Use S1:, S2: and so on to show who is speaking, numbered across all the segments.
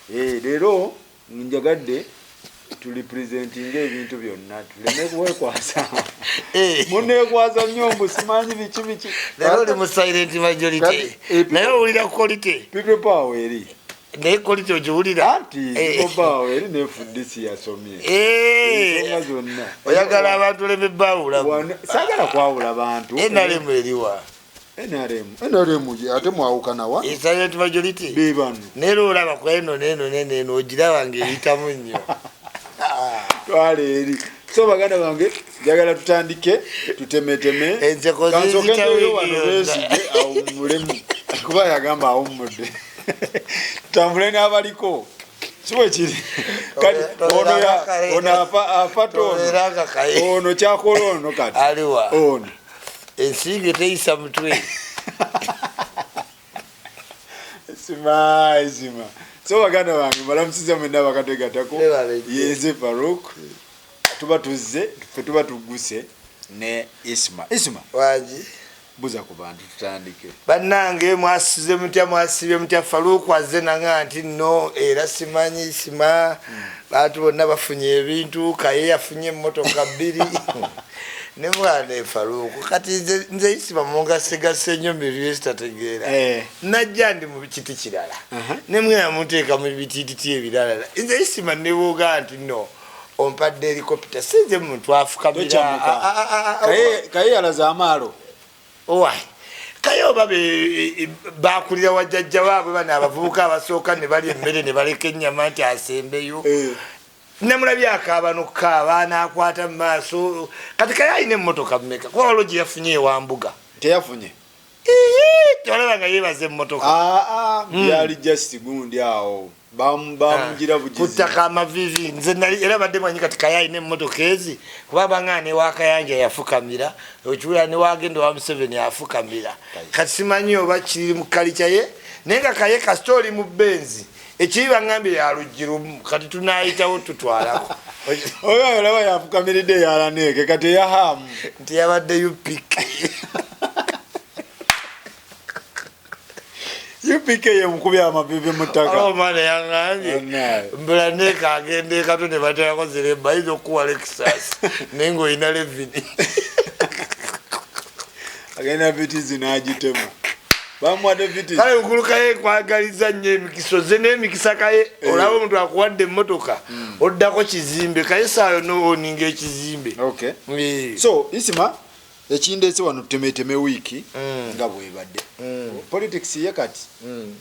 S1: Leero njagadde tulipresentinga ebintu byonna, tuleme kwekwasa. Muneekwasa nnyo mbu simanyi biki biki.
S2: Leero oli mu silent majority.
S1: Kati,
S2: Naye owulira quality.
S1: People power eri.
S2: Naye quality ogiwulira?
S1: Anti people power eri ne FDC yasomye. Ensonga zonna.
S2: Oyagala abantu oleme bawulamu.
S1: Saagala kwawula bantu.
S2: NRM eriwa?
S1: NRM. NRM ye, ate mwawukana wa?
S2: Silent majority.
S1: Be bano.
S2: Naye era olaba ku eno n'eno n'eno eno ogiraba ng'eyitamu nnyo.
S1: Twala eri. So baganda bange, njagala tutandike tutemeteme.
S2: Enseko
S1: Kansooke
S2: zinzita
S1: nteeyo
S2: wiiki
S1: wano
S2: yonna.
S1: Besigye awummulemu. Kuba yagamba awummudde. Tutambule n'abaliko. Si bwe kiri? Kati ono ono afa tono.
S2: Tobeera nga kaye.
S1: Ono kyakola ono kati.
S2: Aliwa?
S1: Ono.
S2: Ensingo teyisa mutwe.
S1: Sima, sima. So baganda bange, mbalamusiza mwenna abakategatako.
S2: Mwebale nnyo.
S1: Yenze Farouk. Tuba tuzze, ffe tuba tugguse ne Isma. Isma.
S2: Wangi.
S1: Buza ku bantu tutandike.
S2: Bannange mwasize mutya, mwasibye mutya? Farouk azze nanga nti nno era simanyi sima. Bantu bonna bafunye ebintu, Kaye yafunye emmotoka bbiri. Ne mwana Farouk kati nze Isma mungasegasse nnyo mbiri sitategeera. Najja ndi mu kiti kirala. Ne mwana munteeka mu bitititi ebirala. Nze Isma ne bwoga nti nno ompadde helicopter, si nze muntu afukamira.
S1: Tokyamuka. Kaye yalaze amaalo.
S2: Owai. Kaye oba bakulira wa jjajja baabwe bano abavubuka abasooka ne balya emmere ne baleka ennyama nti asembeyo. Namulabye akaaba n'okukaaba n'akwata mu maaso. Kati Kaye alina emmotoka mmeka? Kuba waliwo gye yafunye ewa Mbuga.
S1: Teyafunye.
S2: Ii, tewalaba nga yeebaza emmotoka.
S1: Byali just gundi awo. Bamugira bugizi.
S2: Ku ttaka amaviivi. Nze nali era badde manyi kati Kaye alina emmotoka ezi, kuba bang'ana ne wa Kayanja yafukamira, okiwulira ne wagenda wa Museveni afukamira. Kati simanyi oba kiri mu kalica ye, naye nga Kaye kasita oli mu Benzi, ekibi bangambye ya luggi lumu, kati tunaayitawo tutwalako.
S1: Oyo olaba yafukamiridde yalaneeke kati eyahaamu.
S2: Nti yabadde UPK.
S1: UPK ye mukubi amaviivi mu ttaka.
S2: Oh, mwana yaŋŋambye.
S1: Bannaaye.
S2: Mbula neeka agenda ekato ne bateekako ziremba, ayinza okukuwa Lexus, naye ng'olina Levini.
S1: Agenda Vitizi n'agitema. Bamuwadde Vitizi.
S2: Kale mukulu Kaye nkwagaliza nnyo emikisa, ozze n'emikisa Kaye. Olaba omuntu akuwadde emmotoka, oddako kizimbe. Kaye saayo n'oninga ekizimbe.
S1: So, Isma, ekindeese wano tutemeteme wiiki nga bw'ebadde. Politics ye kati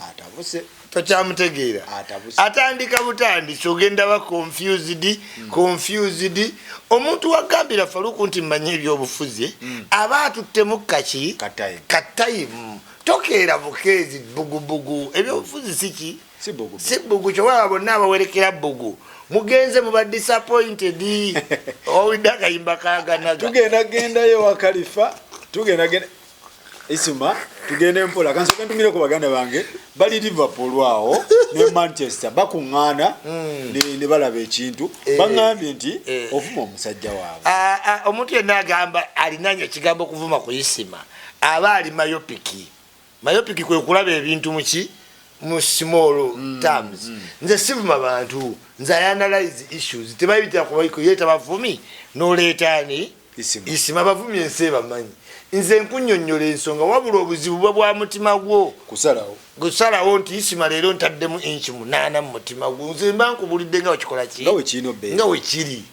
S1: atabuse.
S2: Tokyamutegeera.
S1: Atabuse.
S2: Atandika butandisi, ogenda ba confused, confused. Omuntu wagambira Farouk nti mmanyi ebyobufuzi, aba atuttemu kaki?
S1: Ka time.
S2: Ka time. Tokeera bukeezi bugubugu. Ebyobufuzi si ki?
S1: Si bugubugu.
S2: Si bugu, ky'olaba bonna abawerekera bugu. Mugenze muba disappointed. Owulidde akayimba kaaganaga.
S1: Tugenda gendayo wa Khalifa, tugenda genda Isma, tugende mpola. Kansooke ntumire ku baganda bange bali Liverpool awo ne Manchester bakuŋŋaana ne balaba ekintu. Baŋŋambye nti ovuma omusajja waabwe.
S2: Omuntu yenna agamba alinanya ekigambo okuvuma ku Isma aba ali myopic. Myopic kwe kulaba ebintu mu ki? Mu small terms. Nze sivuma bantu, nze I analyze issues. Tebayita ku yeeta bavumi n'oleeta ani?
S1: Isma.
S2: Isma bavumi ensi ebamanyi. Nze nkunnyonnyola ensonga, wabula obuzibu buba bwa mutima gwo.
S1: Kusalawo.
S2: Kusalawo nti Isma leero ntaddemu inchi 8 mu mutima gwo. Nze mba nkubulidde nga wekikola ki?
S1: Nga we kirina obbeera.
S2: Nga we kiri.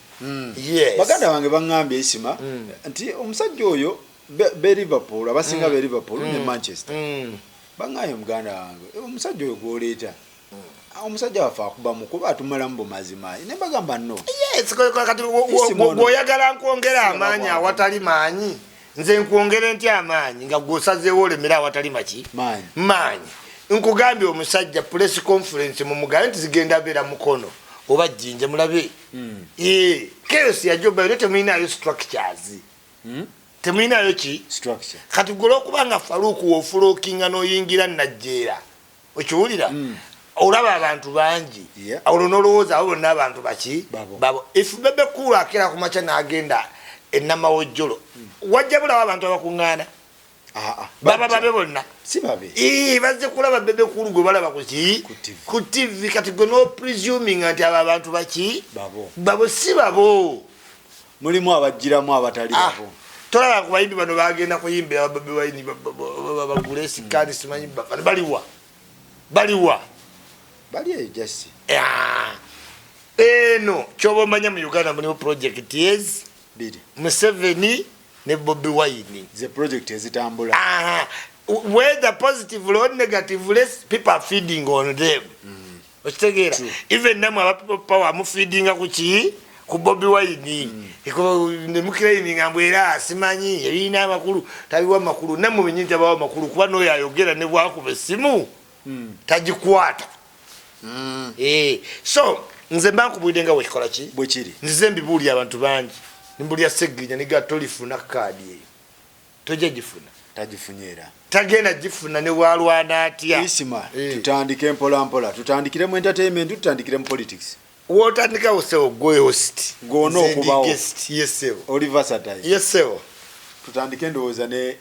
S2: Yes.
S1: Baganda bange baŋŋambye Isma nti omusajja oyo be Liverpool, abasinga be Liverpool ne Manchester. Baŋŋambye muganda wange, omusajja oyo gw'oleeta, omusajja waffe akuba mukuba atumalamu bumazima. Ne mbagamba no.
S2: Yes, kati
S1: Isma ono.
S2: bw'oyagala nkwongere
S1: Isma
S2: amaanyi
S1: bw'akuba.
S2: awatali maanyi, nze nkwongere ntya amaanyi nga gw'osazeewo olemere awatali maki?
S1: Maanyi.
S2: Maanyi. Nkugambye omusajja press conference mu mugabe nti zigenda beera Mukono oba Jjinja mulabe. Chaos yajja obbayo, naye temulinayo structures. Temulinayo ki?
S1: Structure.
S2: Kati gwe olw'okuba nga Farouk w'ofulokinga n'oyingira Najjeera, okiwulira? Olaba abantu bangi. Olwo n'olowooza abo bonna abantu baki?
S1: Babo.
S2: Babo. If Bebe Cool akeera ku makya n'agenda e Namawojjolo, wajja bulawo abantu abakuŋŋaana?
S1: Ah, ah.
S2: Baba babe bonna.
S1: Si babe.
S2: Bazze kulaba Bebe Cool gwe balaba kuki?
S1: Ku TV.
S2: Ku TV. Kati gwe no presuming nti abo abantu baki?
S1: Babo.
S2: Babo si babo.
S1: Mulimu abajjiramu abatali
S2: Ah,
S1: babo.
S2: Tolaba ku bayimbi bano bagenda kuyimbira Bobi Wine, bagule sikani, simanyi bafana baliwa, baliwa?
S1: Bali eyo just.
S2: Ah. Eno kyoba omanya, mu Uganda mulimu project ezi
S1: Biri.
S2: Museveni ne Bobi Wine.
S1: Ze project ezitambula.
S2: Aha. Whether positively or negatively, people are feeding on them. Okitegeera? Even namwe aba People Power mufeedinga ku ki? Ku Bobi Wine. Nemuclaiminga mbu era simanyi ebirina amakulu, tabiwa makulu. Nammwe benyini tabawa makulu, kuba n'oyo ayogera ne bwakuba essimu tagikwata. So nze mba nkubulidde nga bwekikola ki?
S1: Bwe kiri.
S2: Nzize mbibuulya abantu bangi, nimbulya Segirinya niga tolifuna kaadi eyo, tojja gifuna.
S1: Tagifunye era.
S2: Tagenda gifuna ne bwalwana atya.
S1: Isima,
S2: Eh.
S1: tutandike mpola mpola. Tutandikire mu entertainment, tutandikire mu politics?
S2: Wotandikawo sebo, gwe host.
S1: Gw'ona
S2: Nze ndi
S1: okubawo.
S2: guest. Yes sebo.
S1: Oli versatile.
S2: Yes sebo.
S1: Tutandike ndowooza ne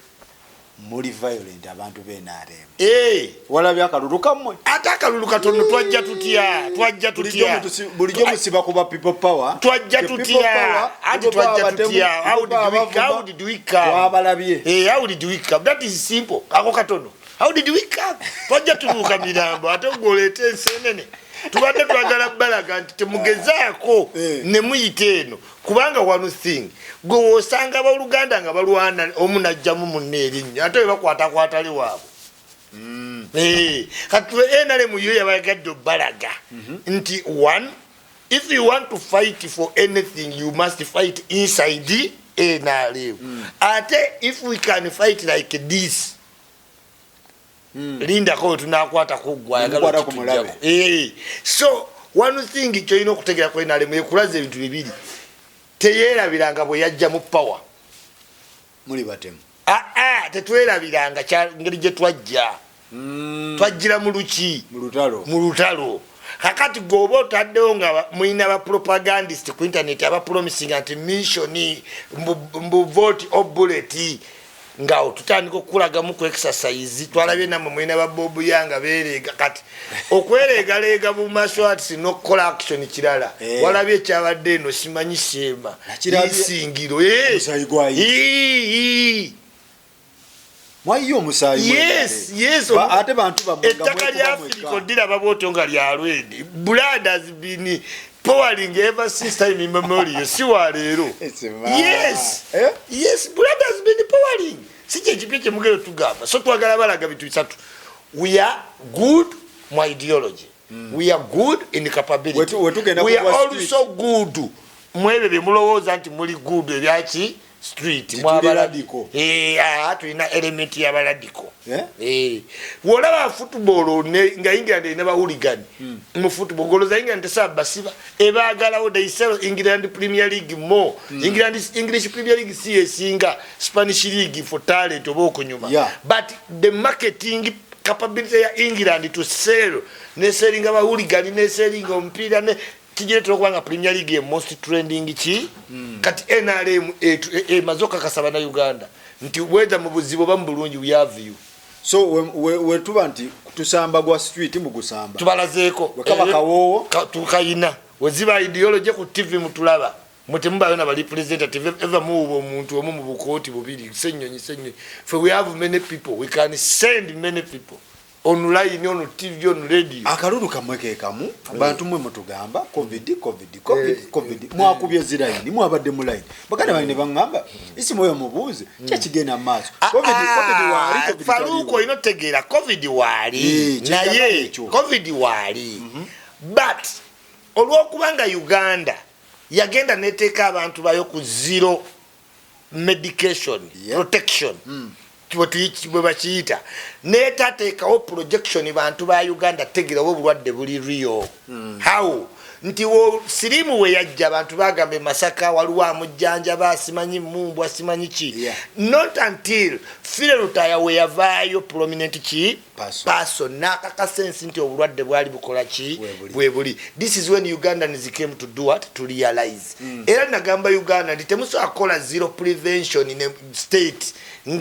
S1: muli violent abantu b'NRM.
S2: Eh,
S1: Walabye akalulu kammwe?
S2: Ate akalulu katono, twajja tutya, twajja
S1: Bulijjo
S2: tutya?
S1: Bulijjo musiba kuba People Power.
S2: Twajja
S1: The People
S2: tutya?
S1: Power,
S2: Anti
S1: People Power
S2: twajja
S1: batemu,
S2: tutya? How
S1: People
S2: did
S1: Power
S2: we,
S1: bavuma.
S2: how did we come?
S1: Twabalabye.
S2: Eh, how did we come? That is simple. Ako katono, how did we come? Twajja tubuuka mirambo, ate gwoleeta ensenene. Tubadde twagala balaga nti temugezaako
S1: Eh.
S2: ne muyita eno, kubanga one thing, gwe wosanga abooluganda nga balwana, omu najjamu munne erinnya, ate we bakwatakwatali waabwe. Eh, kati NRM yo yabagadde obbalaga nti one, if you want to fight for anything, you must fight inside NRM. Ate if we can fight like this, lindako we tunakwata kuggwa.
S1: Nemukwata ku mulabe.
S2: So one thing kyolina okutegera ku NRM, ekulaza ebintu bibiri: teyerabiranga bwe yajja mu power.
S1: Muli batemu.
S2: Aa, tetwerabiranga ngeri gye twajja. Twajjira mu luki?
S1: Mu lutalo.
S2: Mu lutalo. Kakati gweoba otaddewo nga mulina bapropagandist ku internet abapromisinga nti mission mbu vote or bullet, nga tutandika okukulagamu ku exercise. Twalabye nammwe mulina babobuya nga beereega. Kati okwereegaleega mu maswats n'okukola action kirala.
S1: Eh.
S2: Walabye ekyabadde eno, simanyi Sheema.
S1: Nakirabye.
S2: Isingiro.
S1: Omusaayi gwayiye. Mwayiye omusaayi.
S2: Yes.
S1: Ate bantu bammwe nga
S2: Ettaka
S1: mwekuba
S2: lya
S1: mwekka.
S2: Afirika odiraba bwotyo nga lya lwedi. Blood has been pouring ever since time immemorial, si wa leero.
S1: Esema.
S2: Yes.
S1: Eh?
S2: Yes, blood has been pouring, si kyekipya kyemugero tugamba. So twagala balaga bintu bisatu: we are good mu ideology, we are good in capability,
S1: Wetugenda
S2: we are
S1: kugwa street.
S2: also good mwebyo byemulowooza nti muli good ebyaki street.
S1: Tituli
S2: Mwabalabye.
S1: radical.
S2: Eh, ah, tulina element y'abaradical.
S1: Eh?
S2: Eh, bw'olaba football nga England erina bahooligan mu football, goloza England tesaba basiba ebaagalawo. They sell England Premier League more. England, English Premier League si esinga Spanish League for talent oba okunyuma, but the marketing capability ya England to sell, nesellinga bahooligan, nesellinga omupiira, ne kigiretera okuba nga Premier League ye most trending ki. Kati NRM emaze okakasa bannayuganda nti whether mu buzibu oba mu bulungi, we have you.
S1: So wetuba nti tusamba gwa street, mugusamba.
S2: Tubalazeeko.
S1: Wekaba kawoowo.
S2: Tukayina weziba ideology ku TV mutulaba mwetemubayo na bali representative ever muwuba omuntu omu mu bukooti bubiri. Senyonyi, Senyonyi, fe we have many people, we can send many people online, on TV, on radio.
S1: Akalulu kammwe ke kamu. Bantu mmwe mutugamba COVID, COVID, COVID, COVID. Mwakubye zirayini, mwabadde mu layini. Baganda bange ne baŋŋamba, Isimu oyo mubuuze kyekigenda mu maaso. COVID, COVID waali, COVID
S2: Faluuko,
S1: taliiwo.
S2: olina otegeera COVID waali.
S1: Eh, kyekigamba
S2: Naye
S1: ekyo.
S2: COVID waali, but olwokubanga Uganda yagenda neteeka abantu bayo ku zero medication protection, bwe bakiyita, netateekawo projection bantu ba Uganda tegera oba obulwadde buli real. How Nti siriimu we yajja, abantu bagamba e Masaka waliwo amujjanjaba, simanyi mumbwa, simanyi ki. Not until Philly Lutaaya we yavaayo, prominent ki person, n'akakasa ensi nti obulwadde bwali bukola ki, bwe buli. This is when Ugandans came to do what? To realize. Era nagamba Uganda nti temusobola kukola zero prevention ne state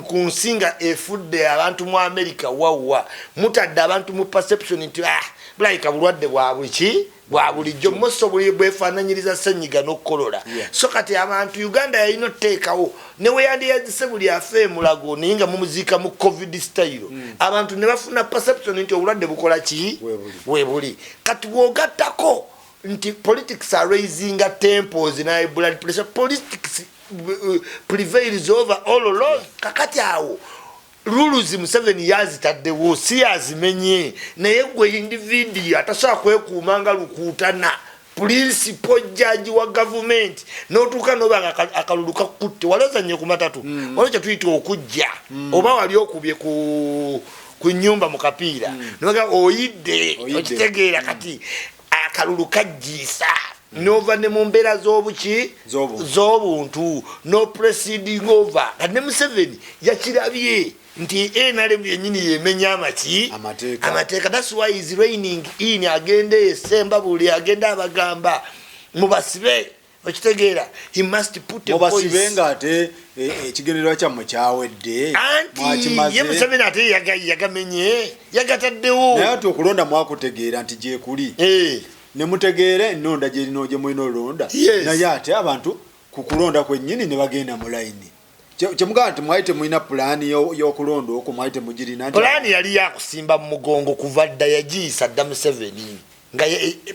S2: ku nsi nga efudde abantu mu America wawa mutadde abantu mu perception nti, ah, bulabika bulwadde bwa buki, bwa bulijjo, moso bwefaananyiriza senyiga n'okukolola. So kati abantu, Uganda yalina otuteekawo neweyandiyazise buli afa emulago, naye nga mumuziika mu COVID style. Abantu ne bafuna perception nti obulwadde bukola ki, webuli. Kati bwogattako nti politics are raising tempos na blood pressure, politics prevails over all laws. Kakati awo rules Museveni yazitaddewo, si yazimenye, naye gwe individual atasobola kwekuuma nga lukuutana principal judge wa gavumenti, notuuka noba nga akalulu kakutte, wali ozanye ku matatu. Waliwo kyetuyita okujja. Oba wali okubye ku nyumba mu kapiira. Noga oyidde, okitegeera? Kati akalulu kajjiisa nova ne mu mbeera z'obuki, z'obuntu, no proceeding over. Kati ne Museveni yakirabye nti NRM yenyini yemenya amaki, amateeka. That's why is reigning in, agenda esemba buli agenda abagamba mubasibe, okitegeera? He must put
S1: mubasibe nga ate ekigendererwa kyammwe kyawedde.
S2: Anti ye Museveni ate yagamenye, yagataddewo.
S1: Naye ati okulonda mwakutegeera nti gyekuli, nemutegeera ennonda gyerina, gye mulina olonda, naye ate abantu ku kulonda kwennyini ne bagenda mu layini. Kyemugamba nti mwali temulina pulaani y'okulonda okwo, mwali temugirina?
S2: Pulaani yali yakusimba mu mugongo kuva dda, yagiyisa dda Museveni nga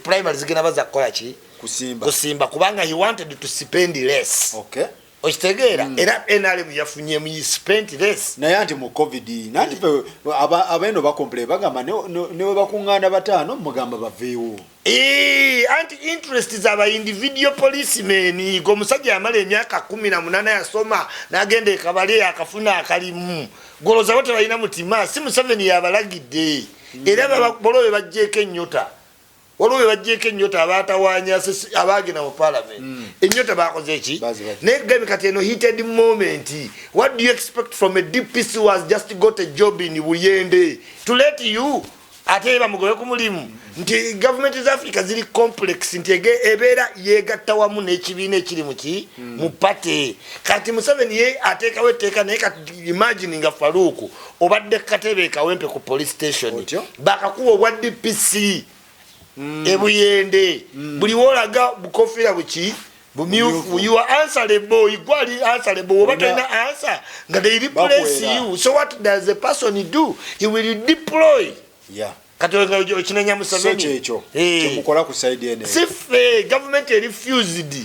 S2: primary zigenda baza kukola ki?
S1: Kusimba.
S2: Kusimba, kubanga he wanted to spend less. Okitegeera? Era NRM yafunyemu, spent less.
S1: Naye anti mu COVID, nanti fe abeeno bakompule bagamba ne we bakuŋŋaana bataano, mugamba baveewo.
S2: Anti interest zaba individual policemen. Gwe omusajja yamala emyaka 18 yasoma n'agenda ekabale akafuna akalimu, golozabo tebalina mutima. Si Museveni yabalagidde, era waliwo be bajjeeko ennyota, waliwo be bajjeeko ennyota abatawanya abagenda mu parliament. Ennyota bakoze eki? Naye gabi kati eno heated moment, what do you expect from a DPC who has just got a job in Buyende to let you, ate bamugobe ku mulimu? Nti gavumenti za Africa ziri complex, nti ebeera yegatta wamu n'ekibiina ekiri muki, mu party. Kati Museveni ye ateekawo etteeka, naye kati imagine nga Faruuku obadde katebe Kawempe ku police station, bakakuwa obwa DPC ebuyende, buli wolaga bukofiira buki, bumyufu, you are answerable, gwali answerable, oba tolina answer nga they replace you. So what does the person do? He will deploy. Kati okinenya Museveni?
S1: Kyekyo kyemukola ku side eno.
S2: Si ffe, gavumenti eri fused.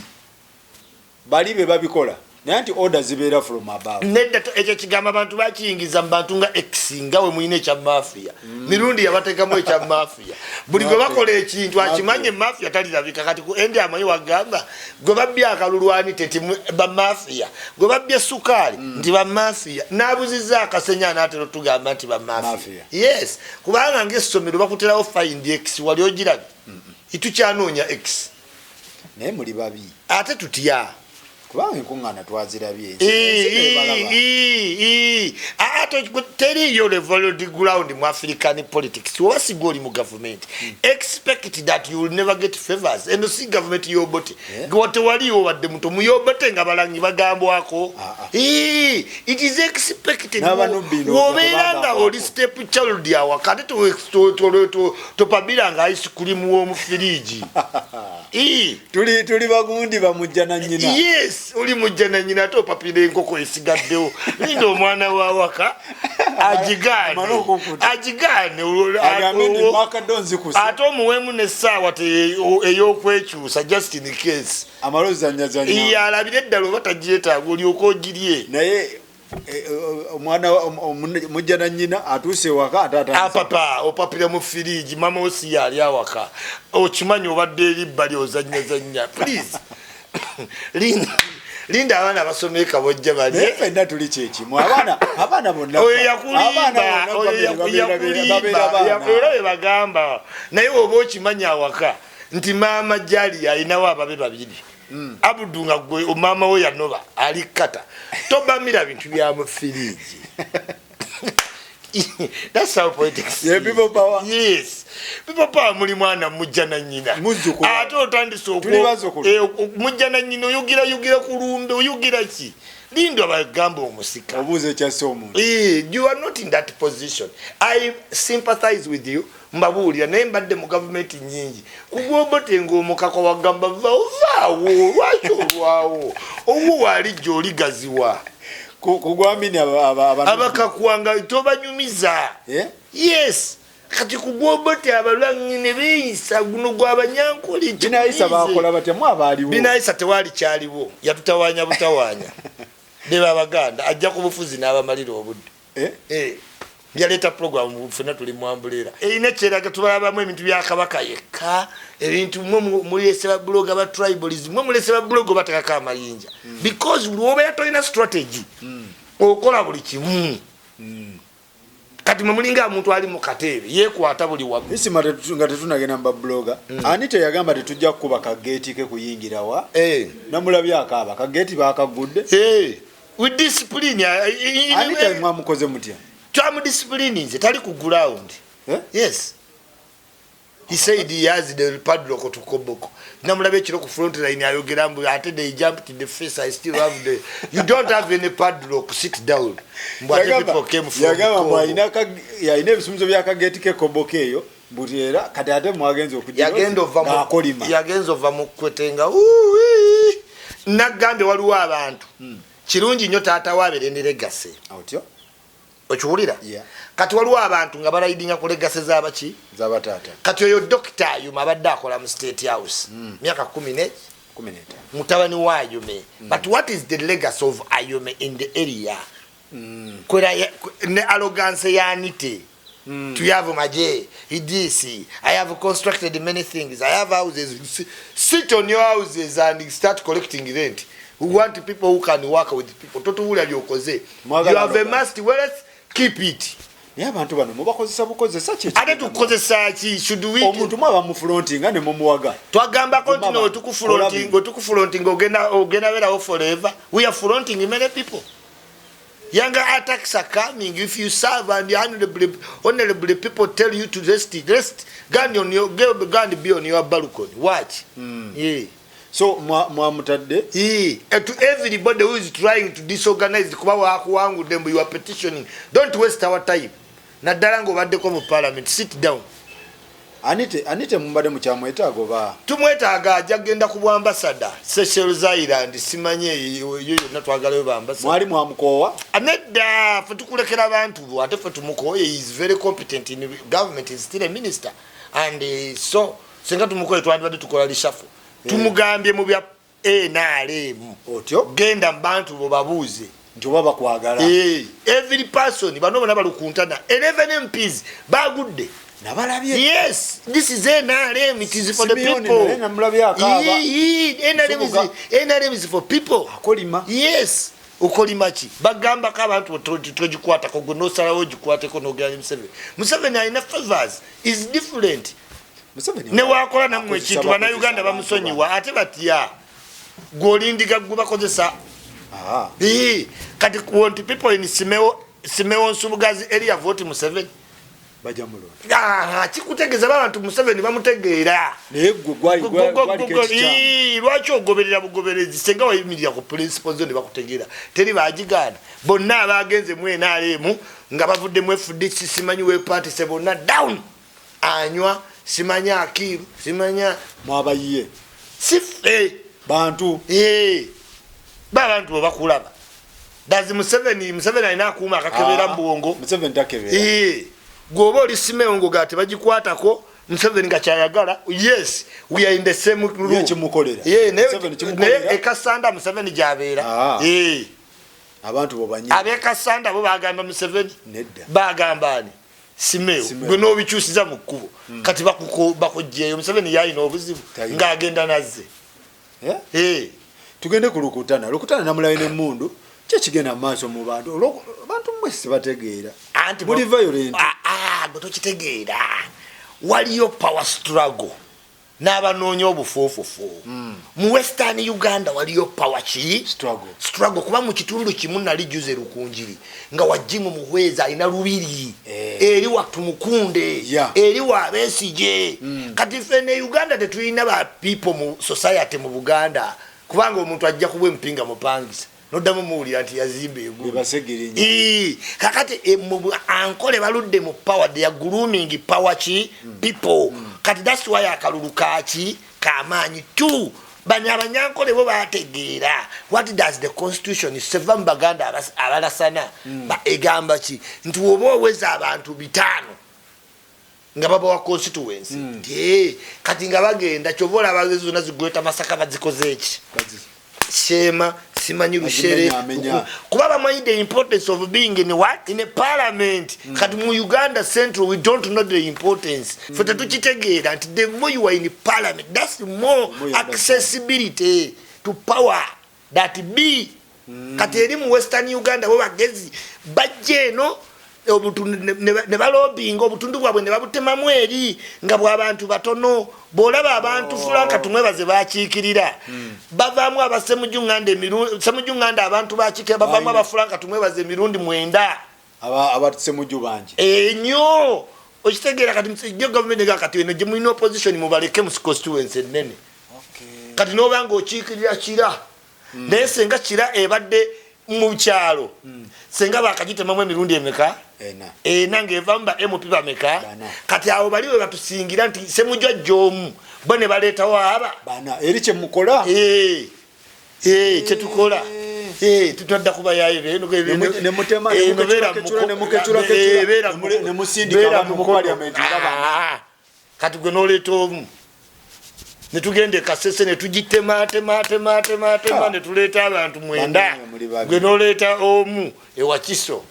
S1: Bali be babikola, naye nti order zibeera from above.
S2: Nedda, ekyo kigambo abantu bakiyingiza mu bantu nga x, nga we mulina ekya mafia. Mirundi yabateekamu ekya mafia. Buli gwe bakola ekintu akimanye mafia talirabika. Kati ku endi amanyi wagamba gwe babbye akalulwani teti bamafia, gwe babbye sukaali nti bamafia, n'abuziza akasenya anaatera otugamba nti bamafia. Yes, kubanga ngaessomero bakuterawo find x, wali ogirabye? Tukyanoonya x.
S1: Naye muli babi.
S2: Ate tutya?
S1: Kubanga enkuŋŋaana twazirabye.
S2: Teriyo level ground mu African politics. Oba siga oli mu government, expect that you will never get favors. Eno si government yobote tewaliwo wadde muto muyobote nga balangi bagambwako. It is expected wobeera nga oli step child awaka, ate topabiranga ice cream w'omu firiji.
S1: Tuli bagundi bamujja na nyina.
S2: Yes, oli mujja na nyina, ate opapira enkoko esigaddewo. Linda omwana wawaka agigaane, agigaane, ate omuweemu nessaawa ey'okwekyusa just in case. Alabire eddala oba tagyetaaga, olyoka ogirye.
S1: Naye omwana mujja na nyina atuuse ewaka ate
S2: apapa opapira mu firiji, mama osiya ali awaka, okimanyi obadde eri bbali ozanyazanya. Please linda abaana basoma ekabojja.
S1: Bali fenna tuli kyekimu, abaana bonna.
S2: Oyo yakulimba, era bwe bagamba, naye oba okimanya awaka. Nti maama Jali alinawo ababe babiri. Abudu nga gwe maama we yanoba ali kata tobamira bintu bya mu firiji. That's how politics
S1: Yeah,
S2: is.
S1: people power.
S2: Yes, people power. Muli mwana mujja na nnyina.
S1: Muzzukulu.
S2: Ate otandise
S1: Tuli bazzukulu.
S2: Mujja na nnyina, oyugira yugira ku lumbe, oyugira ki? Linda bagamba omusika.
S1: Obuuza ekyasse omuntu.
S2: You are not in that position. I sympathize with you. Mbabuulira, naye mbadde mu gavumenti nyingi. Kugwobote ngaomukaka wagamba vaawo, vaawo, lwaki olwawo owwo waalijja oligaziwa.
S1: Kugwamini
S2: Abakakwanga tobanyumiza.
S1: Eh?
S2: Yes, kati kugwobote abalwanyi ne beeyisa guno gwabanyankole.
S1: Binayisa bakola batya mu abaaliwo?
S2: Binayisa tewali kyaliwo, yatutawanya butawanya. Beba abaganda ajja ku bufuzi n'abamalira obudde.
S1: Eh?
S2: Yaleeta program, fenna tuli mwambulera erina ekyeraga, tubalabamu ebintu bya Kabaka yekka, ebintu mwe mulese ba blogger ba tribalism, mwe mulese ba blogger batekako amayinja, because buli wobeera tolina strategy okola buli kimu. Kati mwe mulinga omuntu ali mu kateebe yeekwata buli wamu.
S1: Isima, nga tetunagenda mu babuloga, ani teyagamba tetujja kukuba kageeti ke kuyingirawa? Namulabye akaaba, kageeti bakagudde.
S2: With discipline.
S1: Ani temwamukoze mutya?
S2: Twamudiscipline, nze tali ku ground.
S1: Eh?
S2: Yes, he said he has the padlock to Koboko. Namulaba ekiro ku front line ayogera mbu ate they jumped the face, I still have the, you don't have any padlock, sit down. Mbu ate people came from
S1: Yagamba mbu
S2: Congo.
S1: Alina ebisumuzo byakageeti kekoboko eyo mbuti, era kati ate mwagenza
S2: Yagenda ova
S1: okuakolima.
S2: Yagenza ova mu kwetenga. Uwi. Nagambye waliwo abantu, kirungi nnyo taata waabere ne legacy.
S1: Otyo.
S2: Okiwulira?
S1: Yeah.
S2: Kati waliwo abantu nga balayidinga ku legacy z'abaki?
S1: Zabataata.
S2: Kati oyo Dokita Ayuma abadde akola mu State House myaka 10 ne
S1: 15.
S2: Mutabani wa Ayume. But what is the legacy of Ayume in the area? Kwera ne arrogance ya Anite to have maje this, I have constructed many things, I have houses. Sit on your houses and start collecting rent. We want people who can work with people. Totuwulira byokoze. You
S1: Mwagala
S2: have a
S1: arrogance.
S2: must wealth, keep it.
S1: Naye abantu bano mubakozesa bukozesa ki?
S2: Ate tukozesa ki? Should we
S1: Omuntu mwaba mufrontinga ne mumuwaga.
S2: Twagambako nti
S1: Mama,
S2: no tukufronting, otukufronting, ogenda beerawo forever. We are fronting many people. Younger attacks are coming. If you serve and the honorable people tell you to rest, rest. Go on your, go and be on your balcony, watch. Yeah.
S1: So mwamutadde.
S2: Yeah. And to everybody who is trying to disorganize, kuba wakuwangudde mbu you are petitioning, don't waste our time, naddala ng'obaddeko mu parliament. Sit down.
S1: Anite mubadde mukyamwetaago ba?
S2: Tumwetaaga, ajja kugenda ku bwambasada Seychelles Island, simanyi eyo yonna, twagalayo bambasada.
S1: Mwali mwamukoowa?
S2: Nedda, fe tukulekera bantu bo, ate fe tumukoye? Is very competent in government, is still a minister and so singa tumukoye twandibadde tukola reshuffle. Tumugambye mu bya NRM.
S1: Otyo.
S2: Genda mu bantu bo babuuze.
S1: Nti oba bakwagala.
S2: Every person, bano bonna balukuntana, 11 MPs bagudde.
S1: Nabalabye.
S2: Yes, this is NRM. It is for the
S1: Simeon
S2: people.
S1: naye namulabye akaaba.
S2: NRM is,
S1: Nsubuga.
S2: NRM is for people.
S1: Akolima.
S2: Yes. Okolima ki? Bagambako abantu togikwatako, gwe nosalawo ogikwateko nogera ne Museveni. Museveni alina favors, is different.
S1: Museveni
S2: Ne wakola nammwe
S1: akozesa
S2: ekintu, bannayuganda
S1: bakozesa
S2: bamusonyiwa, ate batya gweolindiga gwe bakozesa? Kati want people in Simeo Nsubugazi area vote Museveni?
S1: Bajja mulonda.
S2: Ah, kikutegeeza babantu Museveni bamutegeera.
S1: Naye gwe gwaliko ekikyamu.
S2: Lwaki ogoberera bugoberezi? Senga wayimirira ku principles zo ne bakutegeera, teri bagigaana. Bonna abagenze mu NRM nga bavudde mu FDC, simanyi wepatise, bonna down, anywa simanyi akiru simanya.
S1: Mwabayiye?
S2: Sife.
S1: Bantu.
S2: Babantu bwe bakulaba dazi Museveni alina akuuma akakebera mu bwongo.
S1: Museveni takebera.
S2: Gwoba oli Simeo ngo tebagikwatako, Museveni nga kyayagala. Yes, we are in the same room.
S1: Ye kimukolera.
S2: Yeah,
S1: Museveni kimukolera.
S2: naye ekasanda Museveni gyabeera.
S1: Abantu bobanyi.
S2: Abekasanda bo bagamba Museveni?
S1: Nedda.
S2: Bagamba ani? Simeo.
S1: Simeo.
S2: Gwe n'obikyusiza mu kkubo, kati bakugjeeyo. Museveni yalina obuzibu.
S1: Talina.
S2: Ng'agenda nazze.
S1: Eh? Tugende ku Lukutana. Lukutana namulayo n'emmundu, kyekigenda mu maaso mu bantu? Abantu mmwe sibategeera.
S2: Anti
S1: Muli violent.
S2: Ah, ah, gwe tokitegeera, waliyo power struggle. N'abanoonya obufuufufu mu Western Uganda waliyo power ki?
S1: Struggle.
S2: Struggle, kuba mu kitundu kimu nali juze Rukunjiri nga wajimu Muhwezi alina lubiri, eri wa Tumukunde, eri wa Besigye. Kati ffe ne Uganda tetulina ba people mu society mu Buganda, kubanga omuntu ajja kuba empinga mupangisa, noddamu muwulira nti yazimba egulu.
S1: Bebasegirinya.
S2: Kakati Ankole baludde mu power, they are grooming power ki people. Kati that's why akalulu kaki kamaanyi. Two, bano Abanyankole bo bategeera what does the constitution seva mu Baganda abalasana. Egamba ki? Nti woba oweza abantu 500 nga babawa constituency, nti kati nga bagenda, kyova olaba zonna zigweta Masaka bazikoze eki Sheema, simanyi Rushere.
S1: Bazimenya, amenya.
S2: Kuba bamanyi the importance of being in what? In a parliament. Kati mu Uganda Central we don't know the importance. Fe tetukitegeera nti the more you are in parliament, that's the more
S1: more you understand.
S2: accessibility to power that be. Kati eri mu Western Uganda bo bagezi bajja eno obutundu ne balobinga obutundu bwabwe ne babutemamu eri nga bw'abantu batono. Bw'olaba abantu Frank Tumwebaze bakiikirira, bavaamu abasemujunganda Semujunganda, abantu bakiikirira bavaamu
S1: Balina.
S2: aba Frank Tumwebaze emirundi 9.
S1: Abasemuju bangi.
S2: Enyo okitegeera? Kati jo gavumenti ega kati eno gye mulina opposition, mubaleke mu constituency ennene. Kati noba nga okiikirira Kira, naye senga Kira ebadde mu kyalo, senga bakagitemamu emirundi emeka?
S1: Ena.
S2: Ena, ngaevamu ba MP bameka?
S1: Bana.
S2: Kati abo bali we batusingira nti Semujju ajja omu, bo ne baleetawo aba
S1: Bana eri kyemukola.
S2: Eh, kyetukola. Tutadda kubayayo.
S1: Ne mutema, ne mukecura, ne mukecura, kecura, ne musindika abantu mu parliament nga bana.
S2: Kati gwe noleeta omu, netugenda ekasese netugitematematematematema, netuleeta abantu 9.
S1: Banne muli babi.
S2: Gwe noleeta omu ewakiso.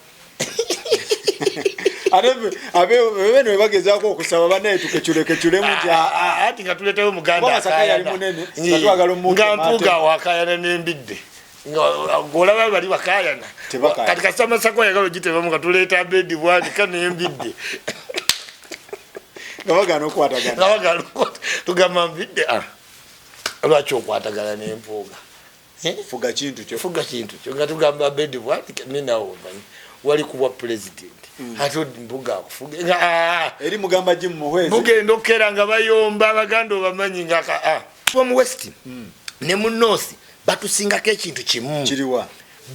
S1: Ate beno webagezaako okusaba bannaye tukeculekecuremu nti
S2: Ati nga tuleetayo Muganda
S1: Kuba Masaka yali
S2: akayana.
S1: munene, nga twagala omuntu
S2: Nga
S1: ate.
S2: Mpuuga awo akayana n'embidde, nga olaba bali bakayana.
S1: Tebakayana.
S2: Kati kasita Masaka oyagala ogitemamu, nga tuleeta Abedi Bwanika n'embidde.
S1: Nga bagaana okukwatagana.
S2: Nga bagala tugamba mbidde, lwaki okwatagana n'Empuuga? Eh?
S1: Fuga kintu kyo.
S2: Fuga kintu kyo. Nga tugamba Abedi Bwanika, minawo omanyi wali kubwa president, ate Mpuuga akufuge nga
S1: Eri mugamba Jim Muhwezi.
S2: Bugenda okukera nga bayomba Abaganda obamanyi nga mu West ne mu North batusingako ekintu kimu.
S1: Kiriwa?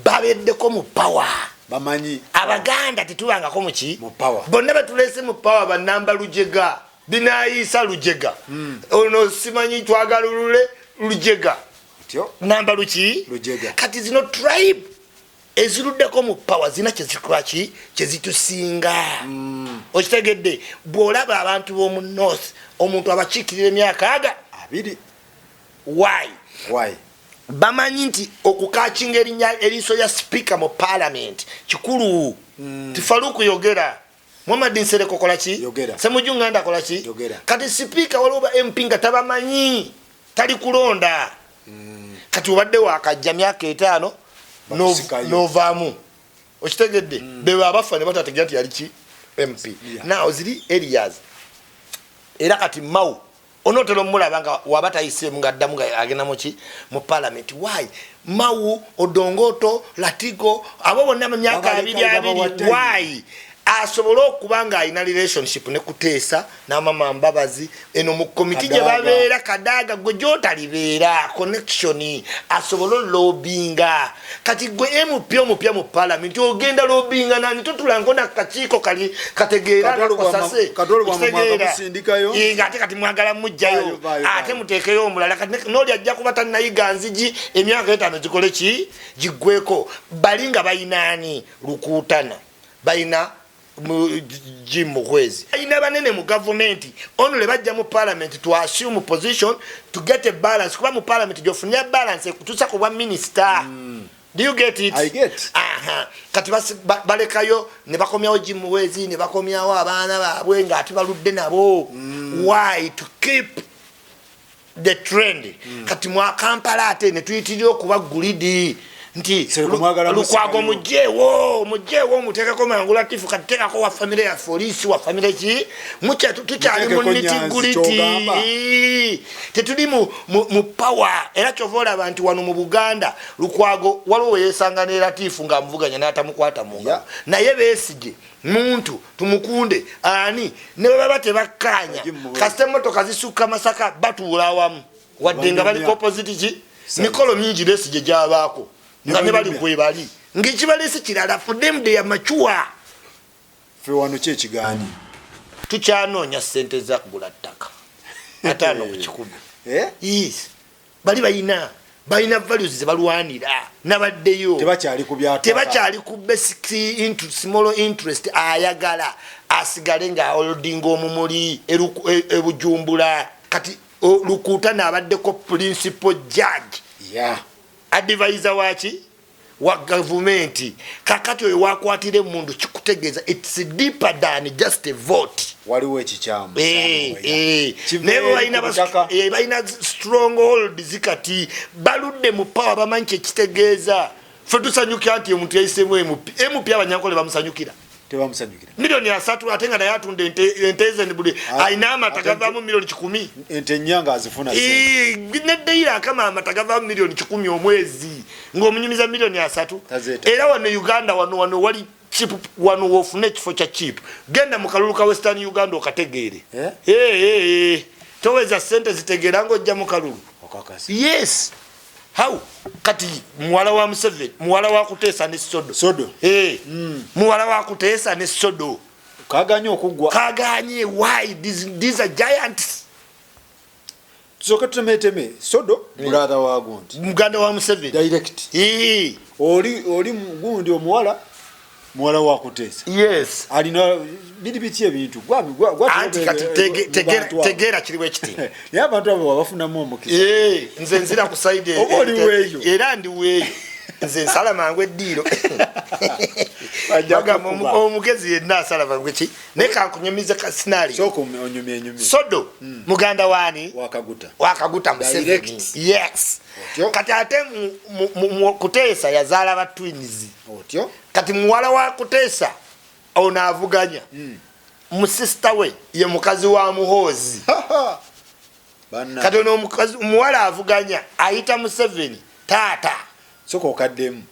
S2: Babeddeko mu power.
S1: Bamanyi.
S2: Abaganda tetubangako muki?
S1: Mu power.
S2: Bonna batulese mu power banamba Lujega, binayiisa Lujega, ono simanyi twagalulule Lujega.
S1: Tyo.
S2: Namba luki?
S1: Lujega.
S2: Kati zino tribe eziruddeko mu power zina kyezikola ki kyezitusinga. Okitegedde? Bw'olaba abantu b'omu North, omuntu abakiikirira emyaka aga
S1: 20.
S2: Why?
S1: Why?
S2: Bamanyi nti okukakinga erinnya eriiso lya speaker mu parliament kikulu. Ti Faluku yogera, Muhammad Nsereko kola ki?
S1: Yogera.
S2: Semujju Nganda kola ki?
S1: Yogera.
S2: Kati sipiika waliwo ba MP nga tabamanyi, tali kulonda. Kati obadde wakajja myaka 5,
S1: Bakusikayo.
S2: novaamu. Okitegedde? Beba abafa ne batategeera nti yali ki MP. Now ziri areas era kati Mao onootera omulaba nga waba tayiseemu nga addamu nga agenda muki mu parliament. Why Mao, Odongoto, Latigo, abo bonna mu myaka
S1: Babaleka
S2: 20 20?
S1: babawa time.
S2: Why? Asobole okuba nga alina relationship ne Kuteesa n'amama Mbabazi eno mu komiti gye
S1: Kadaga.
S2: babeera. Kadaga gwe gyotalibeera connection, asobole olobinga. Kati gwe MP omupya mu parliament ogenda lobinga nani? Totulanko na kakiiko kali kategeera.
S1: Katolo
S2: Nakosase.
S1: Katolo bwa mwaka
S2: Okitegeera?
S1: musindikayo.
S2: Nga ate kati mwagala mujjayo.
S1: Vaayo, vaayo,
S2: Ate
S1: vaayo.
S2: muteekeyo omulala. Kati n'oli ajja kuba tannayiga nzigi, emyaka 5 gikole ki giggweko. Bali nga bayinaani Lukuutana, balina Jim Muhwezi, balina banene mu gavumenti. Ono le bajja mu parliament to assume position to get a balance, kuba mu parliament gyofunira balance ekutuusa ku bwa minisita. Do you get it?
S1: I get.
S2: Aha. Kati balekayo ne bakomyawo Jim Muhwezi, ne bakomyawo abaana baabwe nga ate baludde nabo. Why? To keep the trend. Kati mwa Kampala ate ne tuyitirira okuba greedy. Nti Lukwago mugyewo, mugyewo, muteekeko mangu Latifu, kati teekako wa famire yaffe, oliisi wa famire ki, tukyali mu nitty-gritty, tetuli mu power. Era kyova olaba nti wano mu Buganda Lukwago waliwo weyesanga ne Latifu ng'amuvuganya n'atamukwata mu ngalo, naye Besigye muntu tumukunde ani ne bwe baba tebakkaanya, kasita emmotoka zisukka Masaka batuula awamu, wadde nga bali opposite ki. Mikolo mingi Besigye gyabaako nga ne bali kwebali ng'ekibaleese kirala. For them, they are mature.
S1: Fe wano ki ekigaanyi?
S2: Tukyanoonya ssente za kugula ttaka 50 ku 100.
S1: Eh?
S2: Yes, bali balina values zebalwanira nabaddeyo.
S1: Tebakyali ku byataka.
S2: Tebakyali ku basic small interest. Ayagala asigale nga holding omumuli ebujumbula. Kati Lukuutana abaddeko principal judge, advisor waki wa gavumenti. Kakati oyo wakwatira emundu, kikutegeeza it's deeper than just a vote.
S1: Waliwo ekikyamu.
S2: Eh, naye bo balina stronghold zikati baludde mu power, bamanyi kyekitegeeza. Fe tusanyukira nti omuntu yayiseemu MP. MP Abanyankole bamusanyukira?
S1: Tebamusanyukira.
S2: Miliyoni 30, ate nga naye atunda ente ze buli alina amata gavaamu miliyoni 100.
S1: Ente nnya ng'azifuna.
S2: Neddeira akama amata gavaamu miliyoni 100 omwezi, ng'omunyumiza miliyoni 30.
S1: Tazeeta.
S2: Era wano e Uganda wano wali cheap, wano wofuna ekifo kya cheap, genda mu kalulu ka Western Uganda okategeere.
S1: Eh?
S2: Eh. Toweza sente zitegeera ng'ojja mu kalulu.
S1: Okakasa?
S2: Yes, how? Kati muwala wa Museveni, muwala wa Kuteesa ne Sodo.
S1: Sodo.
S2: Eh, muwala wa Kuteesa ne Sodo.
S1: Kaganye okuggwa.
S2: Kaganye. Why? These are giants.
S1: Tusooke tutemeteme Sodo, brother wa gundi.
S2: Muganda wa Museveni.
S1: Direct. Oli gundi omuwala, muwala wa Kuteesa.
S2: Yes.
S1: Alina biri biki ebintu
S2: Anti kati tegeera kiriwo ekiti.
S1: Naye abantu abo wabafunamu omukisa.
S2: Eh, nze nzira ku side.
S1: Oba oli weeyo.
S2: Era ndi weeyo, nze nsala mangu eddiiro.
S1: Bajja
S2: Bagamba
S1: kukuba.
S2: Omugezi yenna asala mangu ki, naye kankunyumize ka scenario.
S1: Sooka onyumye enyumye.
S2: Sodo muganda waani?
S1: Wakaguta.
S2: Wakaguta Museveni.
S1: Direct.
S2: Yes.
S1: Otyo.
S2: Kati ate mu Kuteesa yazaala ba twins.
S1: Otyo.
S2: Kati muwala wa Kuteesa ono avuganya, musista we ye mukazi wa Muhoozi.
S1: Banna.
S2: Kati ono omuwala avuganya ayita Museveni taata.
S1: Sooka okaddemu.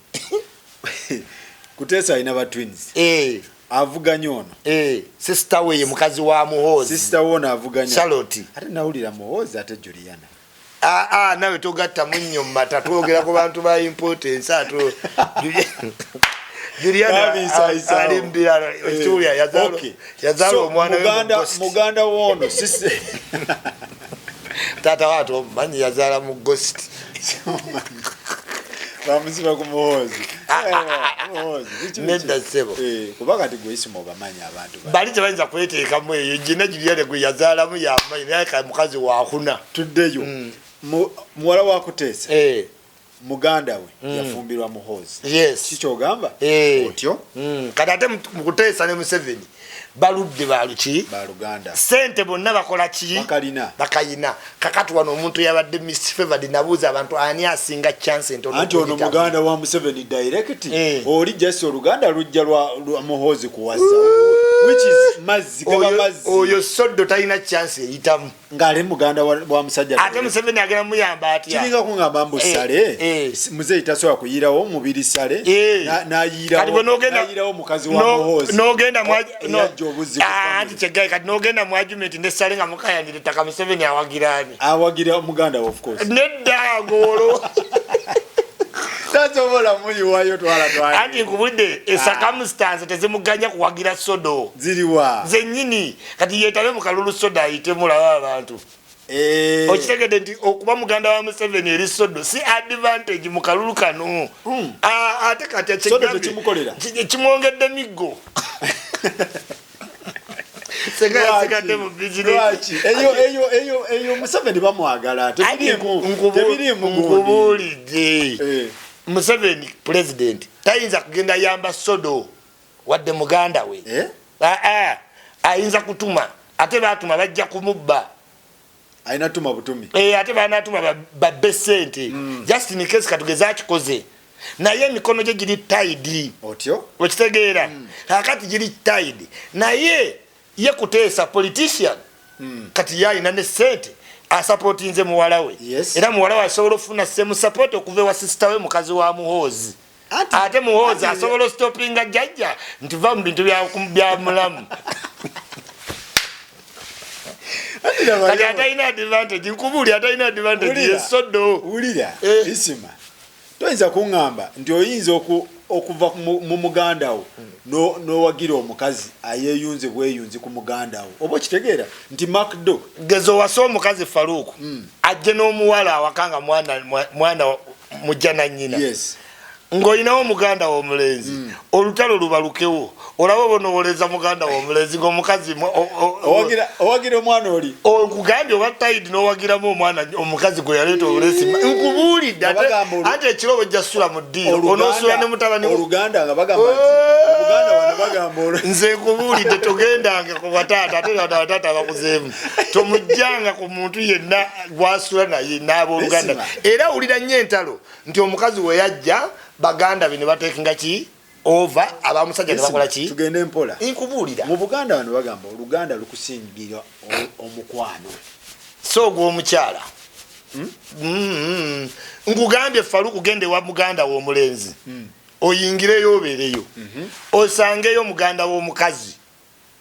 S1: Kuteesa alina ba twins.
S2: Eh,
S1: avuganya ono.
S2: Eh, sister we ye mukazi wa Muhoozi.
S1: Sister wono avuganya.
S2: Charlotte.
S1: Ate nawulira Muhoozi ate Juliana.
S2: Ah, ah, nawe togatta munnyo mu mata, twogera ku bantu ba importance ato Juliana.
S1: Babisayisawo.
S2: Ali mbirala. Ekituulya yazaala yazaala
S1: So,
S2: omwana we mu ghost.
S1: Muganda wono sisi.
S2: Taata waate omumanyi, yazaala mu ghost.
S1: Bamusiba ku Muhoozi. Muhoozi, biki biki?
S2: Nedda ssebo.
S1: Eh, kuba kati gwe Isima obamanyi abantu
S2: bali tebayinza kweteekamu eyo gina. Juliana gwe yazaalamu yamanyi, naye ka mukazi wakuna.
S1: Tuddeyo. Muwala wa Kuteesa,
S2: Eh,
S1: muganda we yafumbirwa Muhoozi.
S2: Yes.
S1: Kikyogamba?
S2: Eh.
S1: Otyo.
S2: Kati ate mu Kuteesa ne Museveni baludde baluki.
S1: Baluganda.
S2: Sente bonna bakola ki?
S1: Bakalina.
S2: Bakayina. Kakati wano omuntu yabadde misfavored, nabuuza abantu ani asinga chance entono
S1: Anti ono
S2: okuyitamu?
S1: muganda wa Museveni direct.
S2: Eh.
S1: Oli just oluganda lujja lwa Muhoozi kuwasa, which is mazzi gaba mazzi.
S2: Oyo Soddo talina chance eyitamu.
S1: Ng'ali muganda wa musajja.
S2: Ate Museveni agenda muyamba atya?
S1: Kiringa kuŋŋamba mbu
S2: Eh,
S1: Sale
S2: eh.
S1: muzeeyi tasobola kuyirawo mubiri Sale
S2: Eh. Kati bwe
S1: n'ayirawo mukazi wa Muhoozi
S2: n'ogenda
S1: eyajja obuzzi ku
S2: Ah,
S1: family.
S2: anti kyegaye kati n'ogenda mu argument ne Sale nga mukayanira ettaka, Museveni awagiraani?
S1: Awagira muganda we, of course.
S2: Nedda, goolo.
S1: Tasobola muyiwayo, twala twala.
S2: Anti nkubudde, ecircumstance tezimuganya kuwagira Sodo.
S1: Ziriwa?
S2: Zenyini. Kati yetabe mu kalulu, Sodo ayitemu, laba abantu.
S1: Eh,
S2: Okitegedde nti okuba muganda wa Museveni eri Sodo si advantage mu kalulu kano? Ah, ate kati
S1: Sodo tekimukolera.
S2: Kimwongedde miggo senga
S1: Lwaki?
S2: yasigadde mu bizinesi.
S1: Lwaki? Eyo Museveni bamwagala.
S2: Anti
S1: Tebiriimu gundi.
S2: nkubuulidde,
S1: Eh.
S2: Museveni president tayinza kugenda yamba Sodo wadde muganda we.
S1: Eh?
S2: Aa, ayinza kutuma, ate batuma bajja kumubba.
S1: Alina tuma butumi.
S2: Eh, ate banatuma babbe sente. Just in case katugeze akikoze. Naye emikono gye giri tied.
S1: Otyo.
S2: Okitegeera? Kakati giri tied, naye ye Kuteesa politician. Kati ye alina ne sente, asupportinze muwala we. Era muwala we asobola okufuna same support okuva ewa sister we, mukazi wa Muhoozi. Ate Muhoozi asobola ostopinga jjajja nti va mu bintu bya mulamu. Kati atalina advantage, nkubuuli, atalina advantage
S1: Wulira.
S2: Yesodo.
S1: Wulira.
S2: Eh.
S1: Isima, toyinza kuŋŋamba nti oyinza okuva mu muganda wo n'owagira omukazi ayeeyunze bweyunzi ku muganda wo, oba okitegeera nti Macdo.
S2: Geza owase omukazi, Faruku, ajje n'omuwala awaka nga mwana mujja na nnyina, ng'olinawo muganda w'omulenzi, olutalo lubalukewo, olaba obonowoleza muganda w'omulenzi ng'omukazi
S1: Owagira omwana oli.
S2: Nkugambye, oba tied n'owagiramu omwana omukazi gwe yaleeta obulesi. Nkubuulidde, anti ekiro bwejja sula mu ddiiro, onoosula ne mutabani wo.
S1: Oluganda nga bagamba nti oluganda wano bagamba olwo.
S2: Nze nkubuulidde, togendanga ku bataata, ate bano abataata bakuzeemu. Tomujjanga ku muntu yenna gwasula naye n'abooluganda.
S1: Isima.
S2: Era wulira nnyo entalo nti omukazi we yajja, baganda be ne batekinga ki over, abamusajja ne bakola ki.
S1: Tugende mpola.
S2: Nkubuulira.
S1: Mu Buganda wano bagamba oluganda lukusingira omukwano.
S2: So ogw'omukyala. Nkugambye Faluku, genda ewa muganda w'omulenzi, oyingireyo, obeereyo, osangeyo muganda w'omukazi,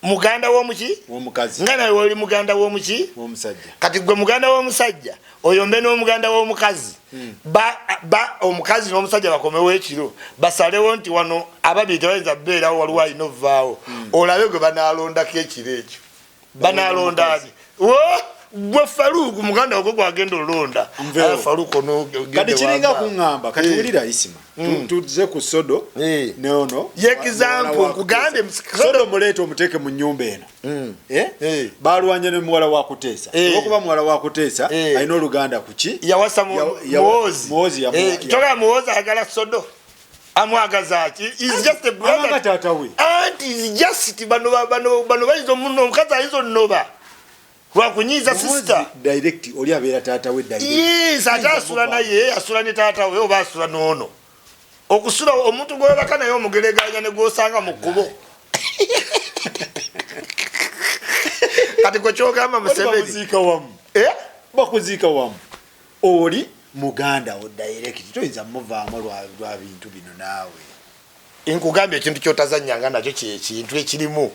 S2: muganda w'omuki?
S1: W'omukazi.
S2: Nga nawe oli muganda w'omuki?
S1: W'omusajja.
S2: Kati gwe muganda w'omusajja, oyombe n'omuganda w'omukazi. Ba omukazi n'omusajja bakomewo ekiro, basalewo nti wano ababiri tebayinza kubeerawo, waliwo alina ovaawo. Olabe gwe banalondako ekiro ekyo, banalonda ani? Wo, gwe Faluku, muganda wagwe gwagenda olonda.
S1: Nveewo.
S2: Ah, Faluku ono.
S1: Kati kiringa kuŋŋamba, kati wulira Isima. Tuzze ku Sodo neono.
S2: Ye example, nkugambye,
S1: Sodo muleeta omuteeke mu nnyumba eno. Eh? Balwanye ne muwala wa Kuteesa. Olwokuba muwala wa Kuteesa alina oluganda ku ki?
S2: Yawasa Muwozi.
S1: Muwozi.
S2: Toga Muwozi ayagala Sodo, amwagaza ki? Is just a brother.
S1: Abanga taata we.
S2: Anti is just bano bayinza omuno, omukazi ayinza onoba lwakunyiiza sister.
S1: Direct oli abeera taata we direct.
S2: Yes, ate asula naye, asula ne taata we oba asula n'ono. Okusula omuntu gwebaka naye omugereganya ne gwosanga mu kkubo. Kati gwe kyogamba
S1: Oli
S2: Museveni
S1: bamuziika wamu.
S2: Eh?
S1: Bakuziika wamu, oli muganda wo direct, toyinza muvaamu lwa bintu bino naawe.
S2: Nkugambye, ekintu kyotazanyanga nakyo kyekintu ekirimu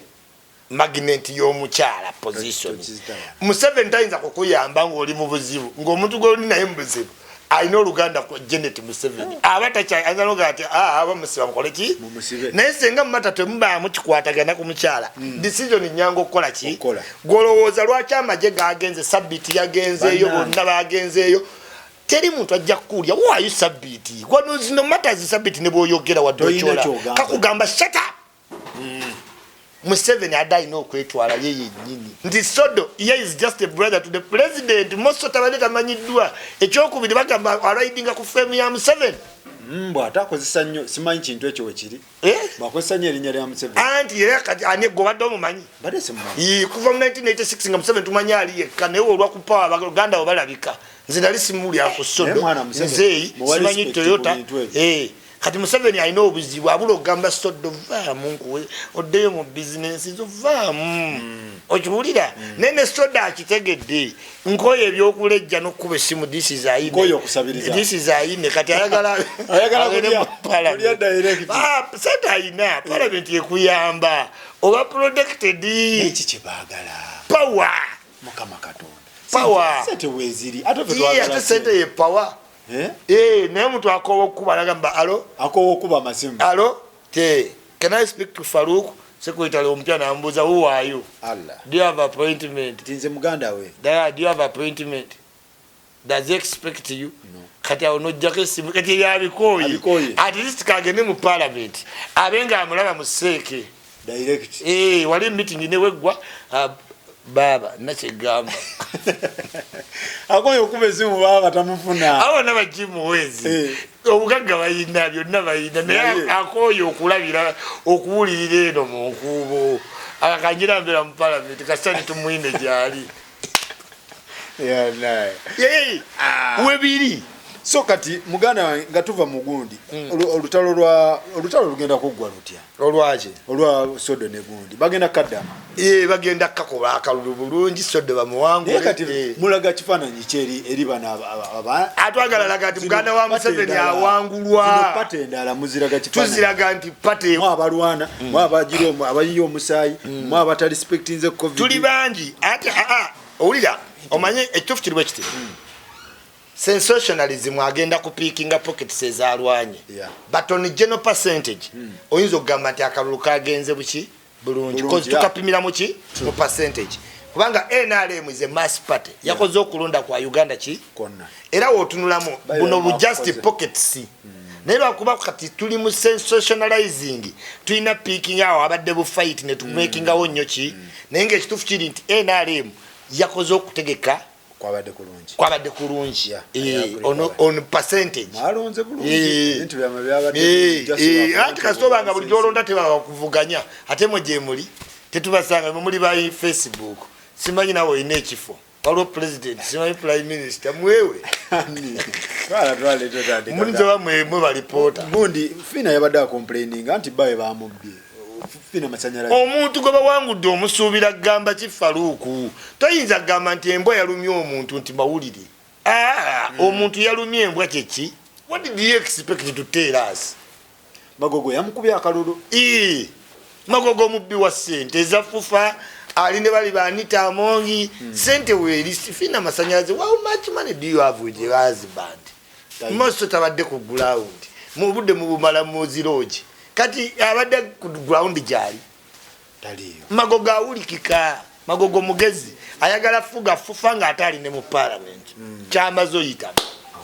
S2: magnet y'omukyala, position.
S1: Tokizitaba.
S2: Museveni tayinza kukuyamba ng'oli mu buzibu, ng'omuntu gwoli naye mu buzibu alina oluganda ku Janet Museveni, aba takyayinza noga ati, "Ah, aba musiba mukole ki?"
S1: Mumusibe.
S2: Naye senga mumata temubaamu kikwatagana ku mukyala, decision nyangu okukola ki?
S1: Okukola.
S2: Gwolowooza lwaki amagye gagenze? Sabiti yagenzeeyo.
S1: Bannange.
S2: Bonna bagenzeeyo, teri muntu ajja kukuulya waayo Sabiti wano. Zino matters Sabiti ne bwoyogera wadde
S1: Toyina
S2: okyola
S1: ky'ogamba.
S2: kakugamba shut up. Museveni adde alina okwetwala ye yennyini nti Sodo ye is just a brother to the president. Moso tabadde tamanyiddwa. Ekyokubiri, bagamba aridinga ku fame ya Museveni.
S1: Bw'ate akozesa nnyo, simanyi kintu ekyo wekiri.
S2: Eh?
S1: Bw'akozesa nnyo erinnya lya Museveni.
S2: Anti era kati ani gwe obadde omumanyi?
S1: Mbadde simumanyi.
S2: Ii, kuva mu 1986 nga Museveni tumanyi ali yekka, naye olwakupawa abaganda bo balabika. Nze nali simuwulira ku
S1: Naye
S2: Sodo.
S1: mwana Museveni,
S2: Nzeeyi
S1: muwa
S2: simanyi
S1: respect
S2: Toyota.
S1: ku bintu ebyo.
S2: Eh, kati Museveni alina obuzibu, abula okugamba Sodo vaamu nkuwe oddeyo mu bizinensi zo, vaamu. Okiwulira? Naye ne Sodo akitegedde, nkoyo ebyokulejja n'okkuba essimu, this is Aine.
S1: Nkoyo okusabiriza.
S2: This is Aine. Kati ayagala
S1: Ayagala
S2: agende mu parliament.
S1: kulya direct.
S2: Ah, sente ayina, parliament ekuyamba oba protected.
S1: Neki kye baagala?
S2: Power.
S1: Mukama Katonda.
S2: Power.
S1: Sente weeziri, ate ffe
S2: Ye,
S1: twagala
S2: ate sente ye power.
S1: Eh?
S2: Eh, naye omuntu akoowa okukuba nagamba alo.
S1: Akoowa okuba amasimu.
S2: Alo te, can I speak to Farouk? Secretary omupya nambuuza, who are you?
S1: Allah.
S2: Do you have appointment?
S1: Nti nze muganda we.
S2: Do you have appointment? Does he expect you?
S1: No.
S2: Kati awo nojjako esimu, kati yabikooye.
S1: Abikooye.
S2: At least kagende mu parliament, abe nga amulaba mu seeke.
S1: Direct.
S2: Eh, wali meeting neweggwa, ah, baaba nakyegamba.
S1: Akoye okuba esimu, baba tamufuna.
S2: Abo bonna bagimuwezi. Obugagga bayina, byonna bayina, naye akooye okulabira, okuwulirira eno mu nkuubo. Akakanjira mbeera mu palamenti, kasita nitumwine gyali.
S1: Yeah, naye.
S2: Yee,
S1: Ah.
S2: webiri.
S1: So kati muganda wange, nga tuva mu gundi, olutalo lwa olutalo lugenda kuggwa lutya?
S2: Olwaki?
S1: Olwa Sodo ne gundi, bagenda kaddama?
S2: Eh, bagenda kakola akalulu bulungi, Sodo
S1: Naye
S2: bamuwangule.
S1: kati mulaga kifaananyi ki eri bano
S2: Atwagala laga nti
S1: zino
S2: muganda wa
S1: party
S2: Museveni
S1: endala.
S2: awangulwa.
S1: Zino party endala muziraga kifaananyi?
S2: Tuziraga nti party
S1: Mu abalwana, mu abagira abayiye omusaayi, mu abatarespectinze COVID.
S2: Tuli bangi ate owulira, omanye ekituufu kiri bwe kiti, sensationalism agenda kupickinga pockets ezalwanye, but on general percentage oyinza okugamba nti akalulu kagenze buki bulungi.
S1: Bulungi,
S2: 'Cause tukapimira muki? Mu percentage, kubanga NRM is a mass party, yakoze okulonda kwa Uganda ki
S1: Kwonna.
S2: Era wotunulamu
S1: Bayo
S2: buno bu
S1: bakoze.
S2: just pockets, naye lwakuba kati tuli mu sensationalizing, tulina picking awo abadde bu fight ne tumakingawo nnyo ki, naye nga ekituufu kiri nti NRM yakoze okutegeka
S1: Kwabadde kulungi.
S2: Kwabadde kulungi.
S1: Yeah, I agree.
S2: On percentage.
S1: Mwalonze bulungi. Ebintu byammwe byabadde just
S2: Anti kasita obanga bulijjo olonda tebaba kuvuganya, ate mwe gyemuli tetubasanga, mwe muli ba Facebook, simanyi nawe olina ekifo, waliwo president, simanyi prime minister, mwewe.
S1: Ani? Twala, twala, totandika.
S2: Mulinza oba mwe balipoota.
S1: Gundi Fina yabadde acomplaininga nti bawe bamubbye, Fina Masanyalaze.
S2: Omuntu gwe bawangudde omusuubira kugamba ki, Faluuku? Toyinza kugamba nti embwa yalumye omuntu nti mawulire. Ah, omuntu yalumye embwa kyeki? What did you expect to tell us?
S1: Magogo yamukubye akalulu.
S2: Ii, Magogo omubbi wa ssente eza FUFA, ali ne bali ba Anita Amongi, sente weeri. Fina Masanyalaze, how much money do you have with your husband? Moso tabadde ku ground, mu budde mubumala mu ziroogi, kati abadde ku ground gyali?
S1: Taliiyo.
S2: Magogo awulikika, Magogo mugezi, ayagala fuga FUFA ng'ate ali ne mu parliament, kyamaze oyitamu.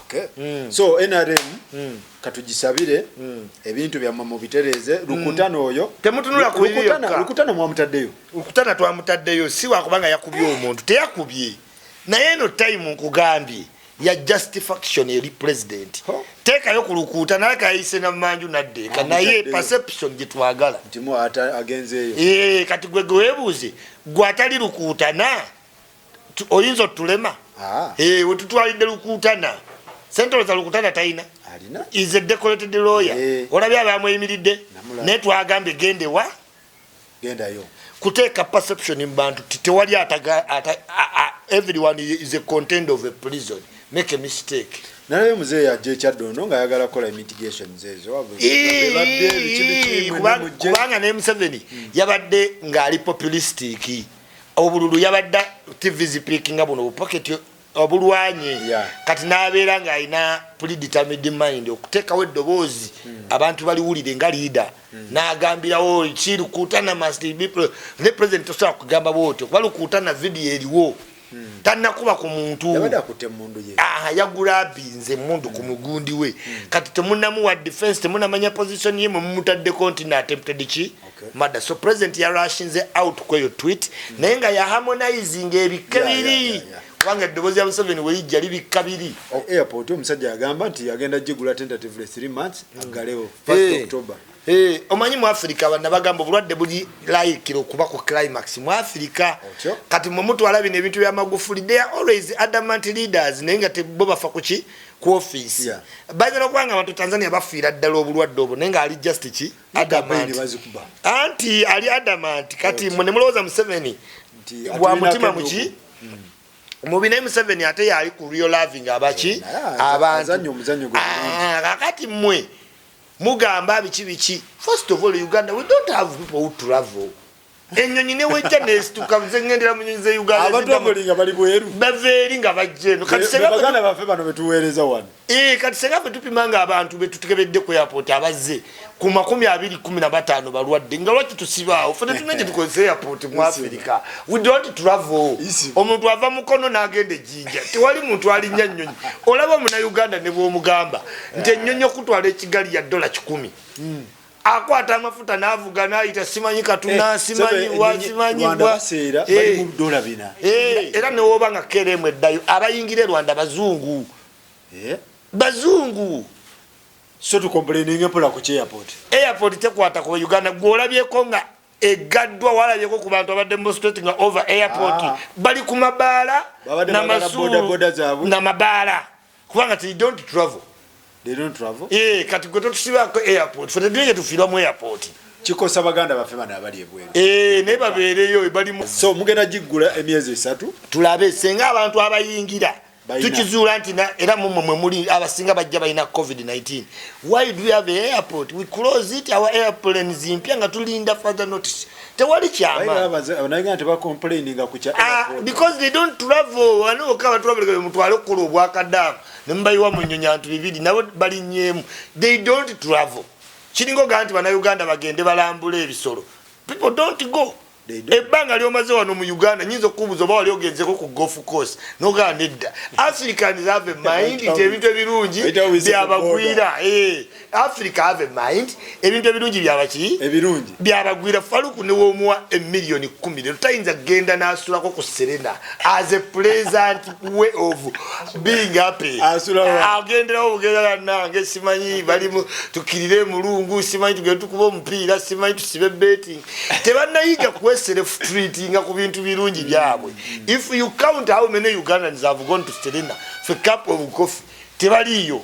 S1: Okay. So NRM katugisabire ebintu byammwe mubitereeze. Rukutana oyo
S2: Temutunula ku biri yokka.
S1: Rukutana mwamutaddeyo?
S2: Rukutana twamutaddeyo si wakubanga yakubye omuntu, teyakubye, naye eno time nkugambye ya justification eri president.
S1: Ho.
S2: Teekayo ku Lukuuta, naye kayise namanju naddeeka, naye
S1: Amutaddeyo.
S2: perception gyetwagala.
S1: Nti mu agenzeeyo.
S2: Eh, kati gwe gwewebuuze, gwe atali Lukuutana, oyinza otulema?
S1: Ah.
S2: Eh, wetutwalidde Lukuutana, sentoloza Lukuutana talina
S1: Alina.
S2: is a decorated lawyer. Olabye abamweyimiridde?
S1: Namulaba.
S2: Naye twagambye gende wa
S1: Gendayo.
S2: Kuteeka perception mu bantu ti tewali ataga everyone is a contender of a prison, make a mistake.
S1: Nalayo muzeeyi ajja ekyaddondo ng'ayagala kukola mitigations ezo. Babye biki biki, mwenna mujje.
S2: Kubanga ne Museveni yabadde ng'ali populistic, obululu yabadde TV zipickinga buno bupocket obulwanye. Kati n'abeera ng'alina predetermined mind okuteekawo eddoboozi abantu baliwulire nga leader, n'agambirawo ki Lukuutana must be ne president. Tosobola kugamba bwotyo kuba Lukuutana video eriwo tannakuba ku muntu.
S1: Yabadde akutte emundu ye.
S2: Aha, yagulabinze emundu ku mugundi we. Kati temunamuwa defense, temunamanya position ye, mwemumutaddeko nti na attempted ki murder. So president yarashinze out kweyo tweet, naye nga yaharmonizing ebika biri, kubanga eddoboozi ya Museveni weyijja libikka biri.
S1: Airport, omusajja yagamba nti agenda gigula tentatively 3 months aggalewo 1 October.
S2: Eh, omanyi mu Africa bana bagamba obulwadde buli layikira okuba ku climax mu Africa.
S1: Otyo.
S2: Kati mwe mutwala bino ebintu bya Magufuli, they are always adamant leaders, naye nga bo bafa kuki? Ku office. Bayinza nokuba nga abantu Tanzania bafiira ddala obulwadde obwo, naye nga ali just ki?
S1: Campaign
S2: Adamant.
S1: bazikuba.
S2: Anti ali adamant. Kati mwe ne mulowooza Museveni
S1: Nti
S2: bwa
S1: atulinako
S2: mutima
S1: endugu.
S2: muki mubi, naye Museveni ate yali ku real loving abaki
S1: Naye
S2: abantu.
S1: azannya omuzannyo gwe bulungi.
S2: Ah, kakati mmwe mugamba biki biki. First of all, Uganda, we don't have people who travel. Ennyonyi newejja nesituka, nze ngendera mu nyonyi ze Uganda.
S1: Abatravelinga bali bweru.
S2: Bava eri nga bajja eno. Kati
S1: Be
S2: senga
S1: baganda baffe bano betuweereza wano.
S2: Eh, kati senga ffe tupima nga abantu betutekebedde ku airport abazze ku 2015 balwadde, nga lwaki tusibaawo? Ffe tetulina gye tukozesa airport mu Africa. We don't travel.
S1: Isi.
S2: Omuntu ava Mukono n'agenda ejjinja, tewali muntu alinnya nnyonyi. Olaba Omunauganda ne bw'omugamba nti ennyonyi okutwala ekigali ya $100, akwata amafuta n'avuga n'ayita simanyi Katuna, simanyi wa, simanyi
S1: Rwanda
S2: wa.
S1: baseera bali mu $4.
S2: Eh, era newoba nga keremu eddayo, abayingira e Rwanda bazungu. Bazungu.
S1: So tucomplaininga mpola ku airport.
S2: Airport tekwata ku Uganda. Gwolabyeko nga egaddwa, walabyeko ku bantu abadde demonstrate nga over airport?
S1: Ah.
S2: Bali ku mabaala
S1: Babadde baagala boda boda zaabwe.
S2: namabaala. Kubanga they don't travel.
S1: They don't travel.
S2: Eh, kati gwe totusibako airport, fe tetulina tufiirwa mu airport.
S1: Kikosa baganda baffe bano abali ebweru.
S2: Eh, naye babeereyo balimu.
S1: So mugenda giggula emyezi 3.
S2: Tulabe senga abantu abayingira tukizuula nti era mumwe mwe muli abasinga bajja balina COVID-19. Why do we have a airport? We close it, our airplanes mpya nga tulinda further notice. Tewali kyama. Because they don't travel. Wano bokka abatravel mutwale okukola obwakadamu ne mubayiwa mu nnyonyi abantu bibiri nabo balinnyemu. They don't travel. Kiringa ogamba nti bannayuganda bagende balambule ebisolo. People don't go. Ebbanga lyomaze wano mu Uganda nyinza okukubuuza oba wali ogenzeko ku golf course n'ogamba nedda. Africans have a mind nti ebintu ebirungi byabagwira. Africa have a mind ebintu ebirungi byabaki?
S1: Ebirungi
S2: byabagwira. Faluku ne womuwa emiliyoni 10 leero tayinza kugenda n'asulako ku Serena as a pleasant way of being happy. Agenderawo bugenda nange simanyi balimu tukirire mulungu simanyi tugende tukuba omupiira simanyi tusibe betting. Tebannayiga kweself-treatinga ku bintu birungi byabwe. If you count how many Ugandans have gone to Serena for a cup of coffee, tebaliiyo.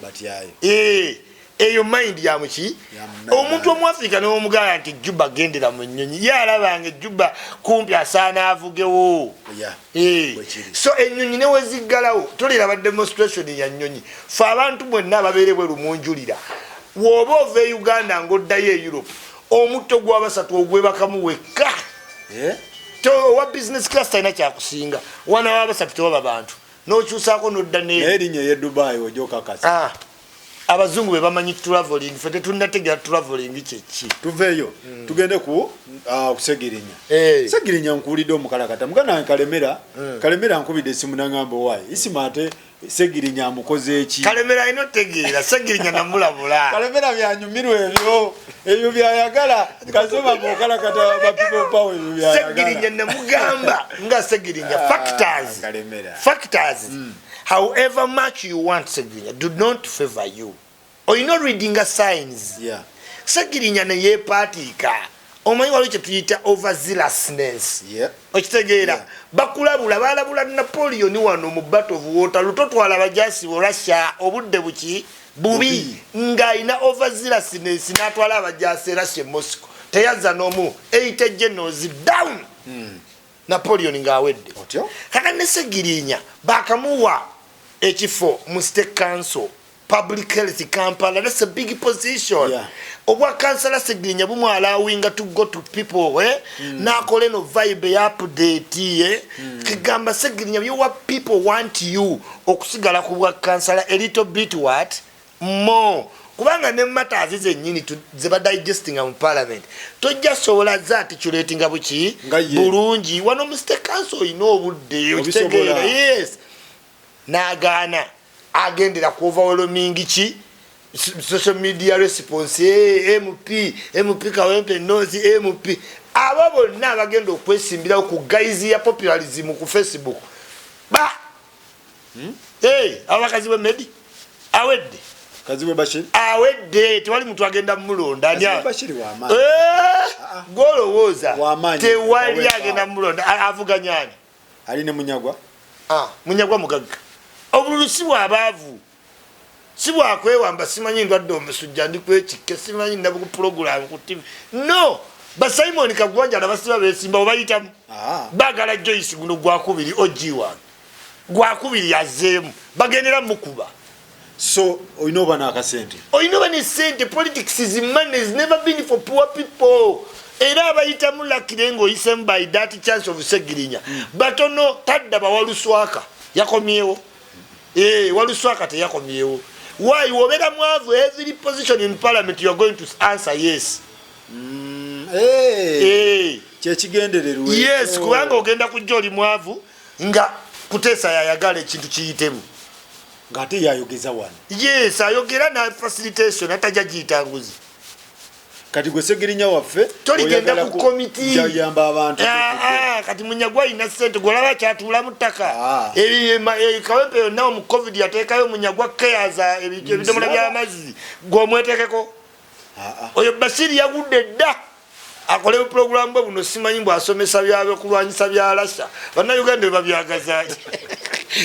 S2: Eyo mind ya muki? Omuntu omuafrika n'omugamba nti Juba gendera mu nnyonyi, ye alabanga Juba kumpi asaana avugewo. So ennyonyi ne weziggalawo toliraba demonstration ya nnyonyi. Fe abantu mwenna ababeere bweru munjulira, bw'oba ova e Uganda ng'oddayo e Europe, omutto gw'abasatu ogwebakamu wekka. Owa business class talina kyakusinga, wana w'abasatu tewaba bantu, n'okyusaako n'odda
S1: naye erinnya ey'e Dubai ojokakasa.
S2: Abazungu be bamanyi traveling, ffe tetunnategera traveling kyeki.
S1: Tuveeyo tugende ku Segirinya. Segirinya nkuwulidde omukalakata muganda wange Kalemera. Kalemera nkubidde esimu nangamba owaayi Isima ate Segirinya amukoze eki?
S2: Kalemera alina otegeera Segirinya namulabula.
S1: Kalemera byanyumirwa ebyo ebyo byayagala kasoma mukalakata ba people power ebyo byayagala.
S2: Segirinya namugamba nga Segirinya factors.
S1: Kalemera.
S2: Factors. However much you want Segirinya do not favor you. Olina reading signs. Segirinya ne yeepaatiika. Omanyi waliwo kye tuyita overzealousness. Okitegeera? Bakulabula, balabula Napoleon wano mu Battle of Waterloo, totwala bajasi bo Russia obudde buki bubi, ng'alina overzealousness n'atwala abajasi Russia e Moscow. Teyazza n'omu, 80 generals down. Napoleon ng'awedde. Kaka ne Segirinya bakamuwa ekifo mu State Council, Public Health Kampala, that's a big position. Obwa kansala Segirinya bumwalawinga to go to people, N'akola eno vibe ya update, Kigamba Segirinya, you what people want you okusigala ku bwa kansala a little bit what more. Kubanga ne matters zennyini ze ba digestinga mu parliament tojja sobola za articulatinga buki bulungi. Wano mu State Council olina obudde okitegeera. Yes. N'agaana agendera ku overwhelming ki social media response, MP, MP Kawempe North, MP. Abo bonna abagenda okwesimbirawo ku guise ya popularism ku Facebook. Ba! Abakazi bwe Medi awedde.
S1: Kazibwe Bashir?
S2: Awedde, tewali muntu agenda mulonda.
S1: Kazibwe Bashir wa maanyi.
S2: Gw'olowooza.
S1: Wa maanyi.
S2: Tewali
S1: Wa
S2: agenda mulonda. Avuganya ani?
S1: Ali ne Munyagwa?
S2: Munyagwa mugagga. Obululu si bw'abaavu. Si bwakwewamba, simanyi ndwadde omusujja, ndi kwekikke, simanyi ndabu ku program ku TV. No! Ba Simon Kagwanja abasiba beesimba obayitamu. Baagala Joyce guno gwakubiri OG wange. Gwakubiri yazzeemu. Bagendera mukuba.
S1: So olina oba n'akasente?
S2: Olina oba ne ssente. Politics is money, has never been for poor people. Era abayitamu luckily ng'oyisemu by that chance of Segirinya. Batono tadda bawaluswaka yakomyewo. Waluswaka teyakomyewo. Why wobeera mwavu every position in parliament you are going to answer yes.
S1: Kyekigendererwa.
S2: Yes, kubanga ogenda kujja oli mwavu nga Kuteesa yayagala ekintu kiyitemu.
S1: Ng'ate yayogeza wano.
S2: Yes, ayogera na facilitation atajja giyitanguzi.
S1: Kati gwe Segirinya waffe
S2: toligenda ku committee.
S1: Yayamba abantu.
S2: Kati Munyagwa alina ssente gw'olaba kyatuula mu ttaka. Kawempe yonna mu COVID yateekayo Munyagwa cares ebidomola by'amazzi gw'omwetekeko. Oyo Bashir yagudde dda. Akole program bwe buno simanyi bw'asomesa byabe kulwanyisa bya Russia. Bannayuganda babyagaza.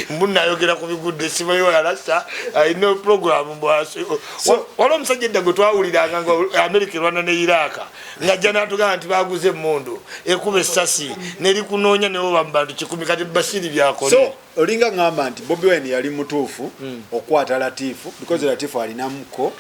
S2: Mbu nayogera ku bigudde, simanyi walasa alina programu. Waliwo omusajja edda gwe twawuliranga nga Amerika erwana ne Iraka, ng'ajja n'atugamba nti baguze emmundu ekuba essasi nerikunoonya newoba mu bantu 100. Kati Bashiri byakole.
S1: So olinga ŋŋamba nti Bobi Wine yali mutuufu okukwata Latifu, because Latifu alinamuko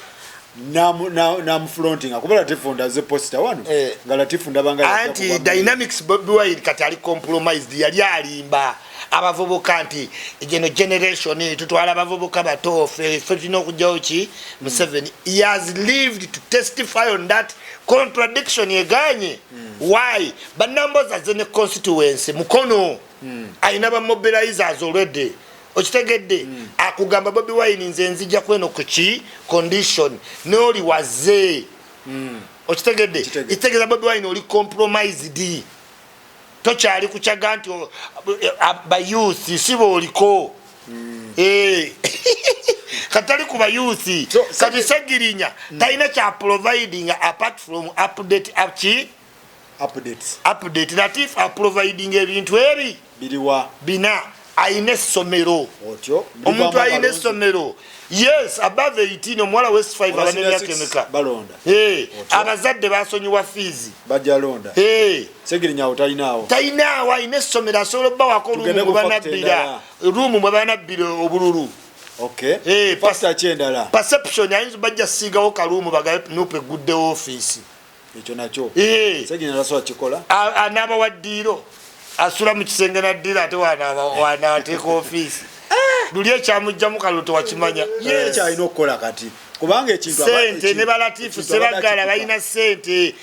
S1: namufrontinga, kuba Latifu ndaze poster wano nga Latifu ndabanga.
S2: Anti dynamics, Bobi Wine kati ali compromised. Yali alimba abavubuka nti geno generation tutwala abavubuka bato, ffe tulina okugjawo ki Museveni. He has lived to testify on that contradiction. Eganye why banamboza ze ne constituency mukono alina bamobilizers already. Okitegedde? Akugamba Bobi Wine, nze nzija kweno kuki condition noli waze. Okitegedde?
S1: Nkitegedde.
S2: Kitegeeza Bobi Wine oli compromised, tokyali kukyaga nti bayouth si booliko. Eh. Kati tali ku bayouth. Kati Segirinya talina kya providing apart from update ki?
S1: Updates.
S2: Update. Latif aproviding ebintu ebi
S1: Biriwa?
S2: Bina. Ayina essomero.
S1: Otyo.
S2: Omuntu ayina essomero, yes, above 18, omuwala west 5 aba n'emyaka emeka?
S1: Balonda.
S2: Eh,
S1: Otyo.
S2: Abazadde basonyiwa fees.
S1: Bajja londa.
S2: Eh,
S1: Segirinyawo talinaawo.
S2: Talinaawo. Ayina essomero, asobola obbawako
S1: Tugende
S2: room
S1: ku
S2: mwe
S1: factor
S2: banabbira,
S1: endala.
S2: room mwe banabbira obululu.
S1: Okay.
S2: Eh,
S1: factor ki endala?
S2: Perception, ayinza bajja siigawo kaluumu bagabe NUP eguddewo ofiisi.
S1: Ekyo nakyo
S2: Eh,
S1: Segirinya tasobola kikola.
S2: Anaaba wa ddiiro, asula mu kisenge naddiiro, ate wanaateeka ofiisi luli ekyamugjamu kalulu tewakimanya.
S1: Yes. Kyalina okukola kati, kubanga ekintu
S2: Sente ne balatifu
S1: ekintu
S2: Sebagala
S1: abadde
S2: balina sente.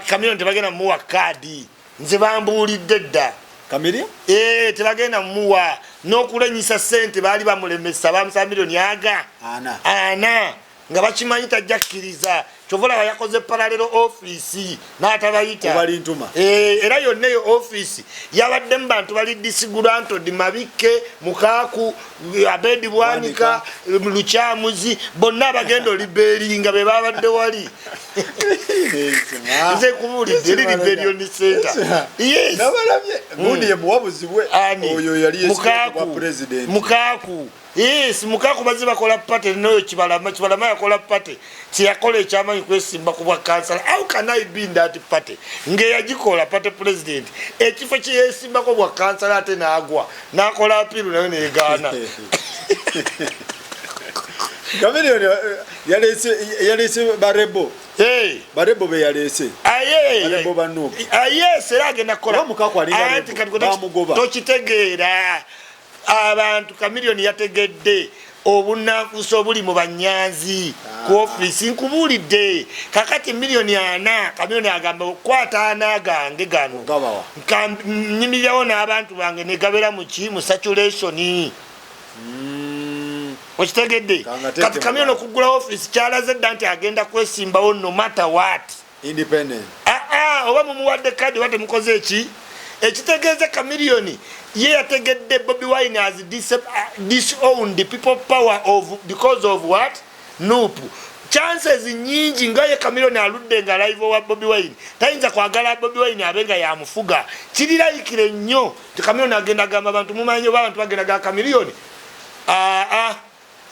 S2: Kamiliyoni tebagenda mumuwa kaadi, nze bambuulidde dda.
S1: Kamiri.
S2: Eh, tebagenda mumuwa n'okulenyisa sente, baali bamulemesa, bamusaba miliyoni aga
S1: 4.
S2: 4, nga bakimanyi tajja kkiriza. Kyova olaba yakoze parallel office n'atabayita.
S1: Kubalintuma.
S2: Eh, era yonna eyo office yabaddemu bantu bali disgruntled: Mabikke Mukaaku, Abedi Bwanika, Lukyamuzi, bonna abagenda olibeeringa be babadde wali. Nze kubuulidde, eri rebellion center, yes.
S1: Nabalabye gundi ye muwabuzi bwe.
S2: Ani?
S1: Oyo yali
S2: Mukaaku.
S1: kwa president.
S2: Mukaaku, yes, Mukaaku bazze bakola party noyo Kibalama. Kibalama yakola party, kyeyakola ekyamanyi kwesimba ku bwa kansala. How can I be in that party ngeyagikola party president ekifo kyeyesimbako bwa kansala, ate n'agwa n'akola appeal nayo negaana?
S1: Kamiliyoni yalese barebel.
S2: Hey.
S1: Barebel be yalese.
S2: Aye.
S1: Barebel ba NUP.
S2: Yes, era agenda kukola.
S1: Oba Mukaaku alinga
S2: Anti
S1: rebel,
S2: kati
S1: bamugoba.
S2: tokitegeera, abantu Kamiliyoni yategedde obunanfuusi obuli mu banyanzi ku ofiisi. Nkubuulidde, kakati miliyoni 4, Kamiliyoni agamba okwata 4 gange gano.
S1: Gabawa.
S2: Nyimirirawo n'abantu bange negabeera muki mu saturation. Okitegedde?
S1: Kangateeke
S2: Kati
S1: mu
S2: Kamiliyoni
S1: bantu.
S2: okugula ofiisi kyalaze dda nti agenda kwesimbawo no matter what.
S1: Independent.
S2: Aa, oba mumuwadde kadi oba temukoze eki, ekitegeeza Kamiliyoni ye yategedde Bobi Wine has disowned People Power of because of what NUP. Chances nyingi nga ye Kamiliyoni aludde nga live wa Bobi Wine, tayinza kwagala Bobi Wine abe nga yamufuga. Kirirayikire nnyo nti Kamiliyoni agenda gamba abantu mumanyi, oba abantu bagenda ga Kamiliyoni, aa,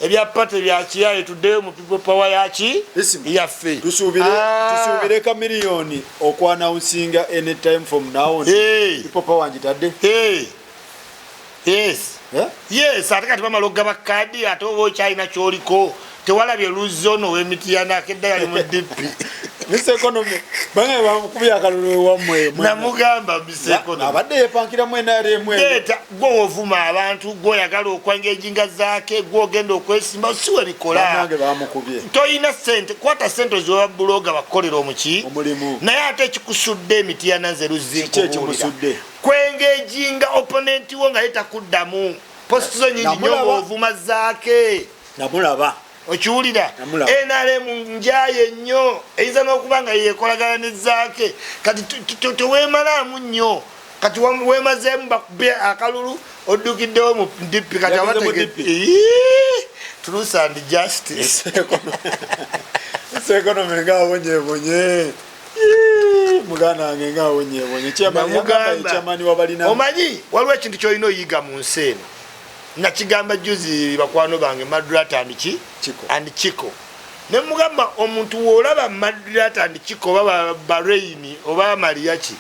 S2: ebya party byakiyaye, tuddeyo mu People Power yaki
S1: Isima,
S2: yaffe.
S1: Tusuubire.
S2: Ah.
S1: Tusuubire Kamiliyoni okwannouncinga anytime from now nti
S2: Hey.
S1: People Power ngitadde.
S2: Hey. Yes.
S1: Eh?
S2: Yes, ate kati bamala okugaba kaadi, ate oba okyalina kyoliko tewalabye luzzi ono ow'emitiyana akedda yali mu DP.
S1: Mr Economy bange bamukubye akalulu ewammwe.
S2: Namugamba Mr Economy.
S1: Abadde yepankiramu NRM eyo.
S2: Leeta gwe ovuma abantu, gwe oyagala okwengaginga zaake, gwe ogenda okwesimba, si we bikola.
S1: Bannange bamukubye.
S2: Toyina sente, kwata sente oziwa buloga bakukolera omuki
S1: Omulimu.
S2: Naye ate ekikusudde emitiyana nze luzzi
S1: Kiki
S2: nkubuulira.
S1: ekimusudde?
S2: Kwengaginga opponent wo nga ye takuddamu, post zo nyingi nnyo.
S1: Namulaba.
S2: Ng'ovuma zaake.
S1: Namulaba.
S2: Okiwulira?
S1: Namulaba.
S2: NRM njaye nnyo, eyinza n'okuba nga yekolagana ne zaake. Kati teweemalaamu nnyo. Kati weemazeemu, bakubye akalulu, oddukiddewo mu DP. Kati
S1: Yagenze mu
S2: abategedde.
S1: DP.
S2: Ii, truth and justice.
S1: Mr Economy ngaawonyebonye. Ii, muganda wange ngaawonyebonye.
S2: Namugamba.
S1: Chairman wabalina.
S2: Omanyi waliwo ekintu kyolina oyiga mu nsi eno. Nakigamba juzi bakwano bange Madrat and ki
S1: Chiko.
S2: And Chiko, nemugamba omuntu woolaba Madrat and Chiko oba Bahrain oba Mariachi,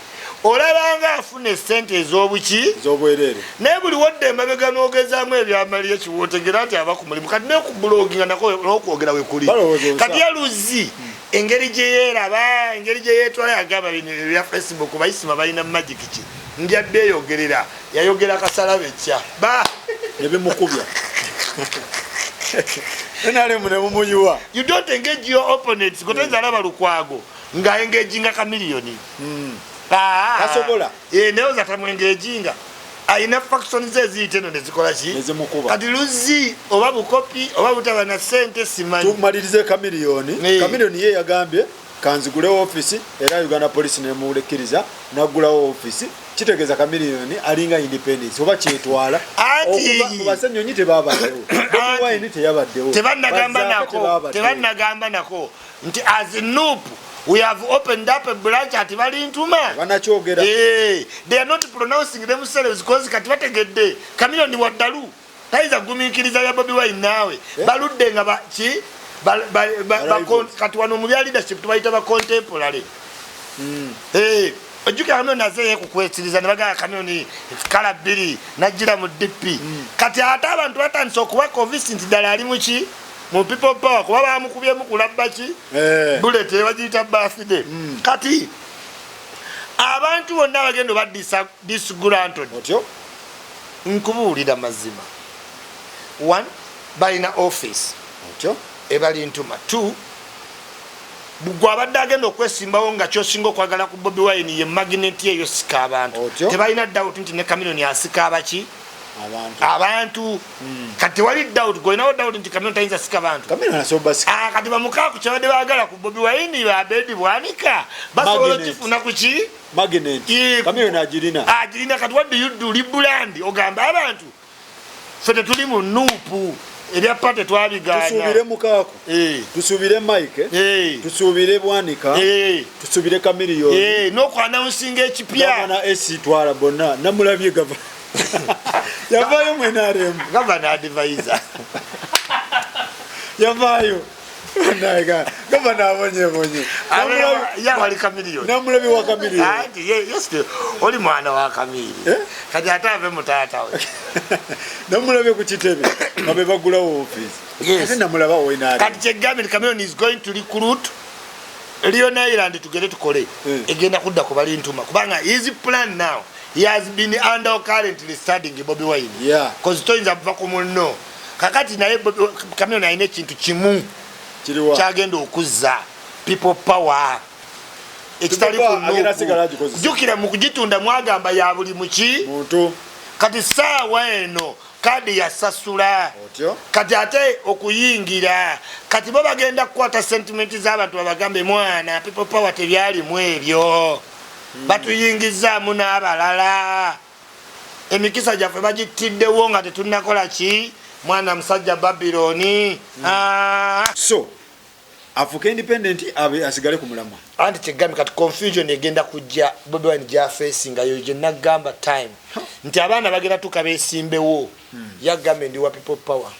S2: olabanga afuna esente ez'obuki?
S1: Ez'obwereere.
S2: Naye buli wodde emabega n'ogezaamu ebyamaliya kiwotegera nti aba ku mulimu. Kati nekubuloginga nako n'okwogera wekuli.
S1: Balowooza obusa.
S2: Kati yaluzi engeri gye yeeraba, engeri gye yeetwala, yagamba bino ebya Facebook bayisima balina magic ki, ndya beeyogerera, yayogera kasalabe kya ba
S1: Ne bimukubya NRM ne mumuyiwa.
S2: You don't engage your opponents. Gotenza alaba Lukwago nga engaginga Kamiliyoni.
S1: Tasobola.
S2: Naye oza tamwengaginga, alina faction ze eziyita eno nezikola ki?
S1: Nezimukuba.
S2: Kati Luzi oba bukopi oba butaba na sente simanyi.
S1: Tumalirize Kamiliyoni. Kamiliyoni ye yagambye kanzigulewo ofisi, era Uganda Police nemulekkiriza naggulawo ofisi. Kitegeeza Kamiliyoni alinga independence oba kyetwala.
S2: Anti-
S1: Okuva Basenyonyi tebabaddewo, Bobi Wine teyabaddewo,
S2: Tebannagamba
S1: Bazaake
S2: nako.
S1: tebabaddewo.
S2: Tebannagamba nako nti as NUP we have opened up a branch at Balintuma.
S1: Banakyogera.
S2: They are not pronouncing themselves because kati bategedde Kamiliyoni waddalu tayinza kugumiikiriza bya Bobi Wine naawe. Baludde nga ki
S1: Arrivals.
S2: Kati wano mu bya leadership tubayita ba contemporary. Ojjukira Kamiliyoni azeeyo kukwesiriza ne bagamba Kamiliyoni kala bbiri najjira mu DP. Kati ate abantu batandise okuba convinced nti ddala ali muki, mu People Power, kuba bamukubyemu kulabba ki? Bullet ebagiyita birthday. Kati abantu bonna abagenda oba disgruntled.
S1: Otyo.
S2: Nkubuulira mazima, one, balina office
S1: Otyo.
S2: ebali ntuma. Two, gwe abadde agenda okwesimbawo nga kyosinga okwagala ku Bobi Wine ye magnet eyo sika abantu.
S1: Otyo.
S2: Tebalina doubt nti ne Kamiliyoni asika abaki?
S1: Abantu.
S2: Abantu. Kati tewali doubt, gwolinawo doubt nti Kamiliyoni tayinza sika bantu?
S1: Kamiliyoni asobola sika.
S2: Ah, kati bamukaaku kyabadde baagala ku Bobi Wine, babedi Bwanika basobola
S1: Magnet.
S2: okifuna ku ki?
S1: Magnet. Kamiliyoni agirina.
S2: Agirina. Kati what do you do? Rebrand, ogamba abantu ffe tetuli mu NUP, ebya party twabigaana.
S1: Tusuubire Mukaaku, tusuubire Mike, tusuubire Bwanika, tusuubire Kamiliyoni.
S2: N'okwanawunsinga ekipya.
S1: Gavana esi twala bonna namulabye gava yavaayo mu NRM.
S2: Gavana advisor.
S1: Yavaayo. Gavana abonyebonye.
S2: Yawali Kamiliyoni.
S1: Namulabye wa Kamiliyoni.
S2: Anti yes, oli mwana wa Kamili.
S1: Eh?
S2: Kati ate ave mu taata we.
S1: Namulabye ku kitebe nga be bagulawo ofiisi. Ate namulaba wa NRM.
S2: Kati kyegambye nti Chameleone is going to recruit Leon Island, tugende tukole. Egenda kudda ku Balintuma kubanga his plan now, he has been under currently studying Bobi Wine. 'Cause toyinza kuva ku munno. Kakati naye Chameleone alina ekintu kimu
S1: Kiriwa?
S2: kyagenda okuzza People Power ekitali
S1: People
S2: ku
S1: Power agenda
S2: NUP.
S1: sigala agikozesa.
S2: Jjukira mu kugitunda mwagamba ya buli muki?
S1: Muntu.
S2: Kati saawa eno kadi yasasula.
S1: Otyo.
S2: Kati ate okuyingira kati bo bagenda kukwata sentiment z'abantu babagambe mwana People Power tebyalimu ebyo, batuyingizaamu n'abalala, emikisa gyaffe bagittiddewo nga tetunnakola ki, mwana musajja Babiloni. Ah.
S1: So afuke independent, abe asigale ku mulamwa.
S2: Anti kyegambye kati confusion egenda kujja Bobi Wine gyafeesinga yo gye nagamba time nti abaana bagenda tuka beesimbewo, yagambye ndi wa People Power,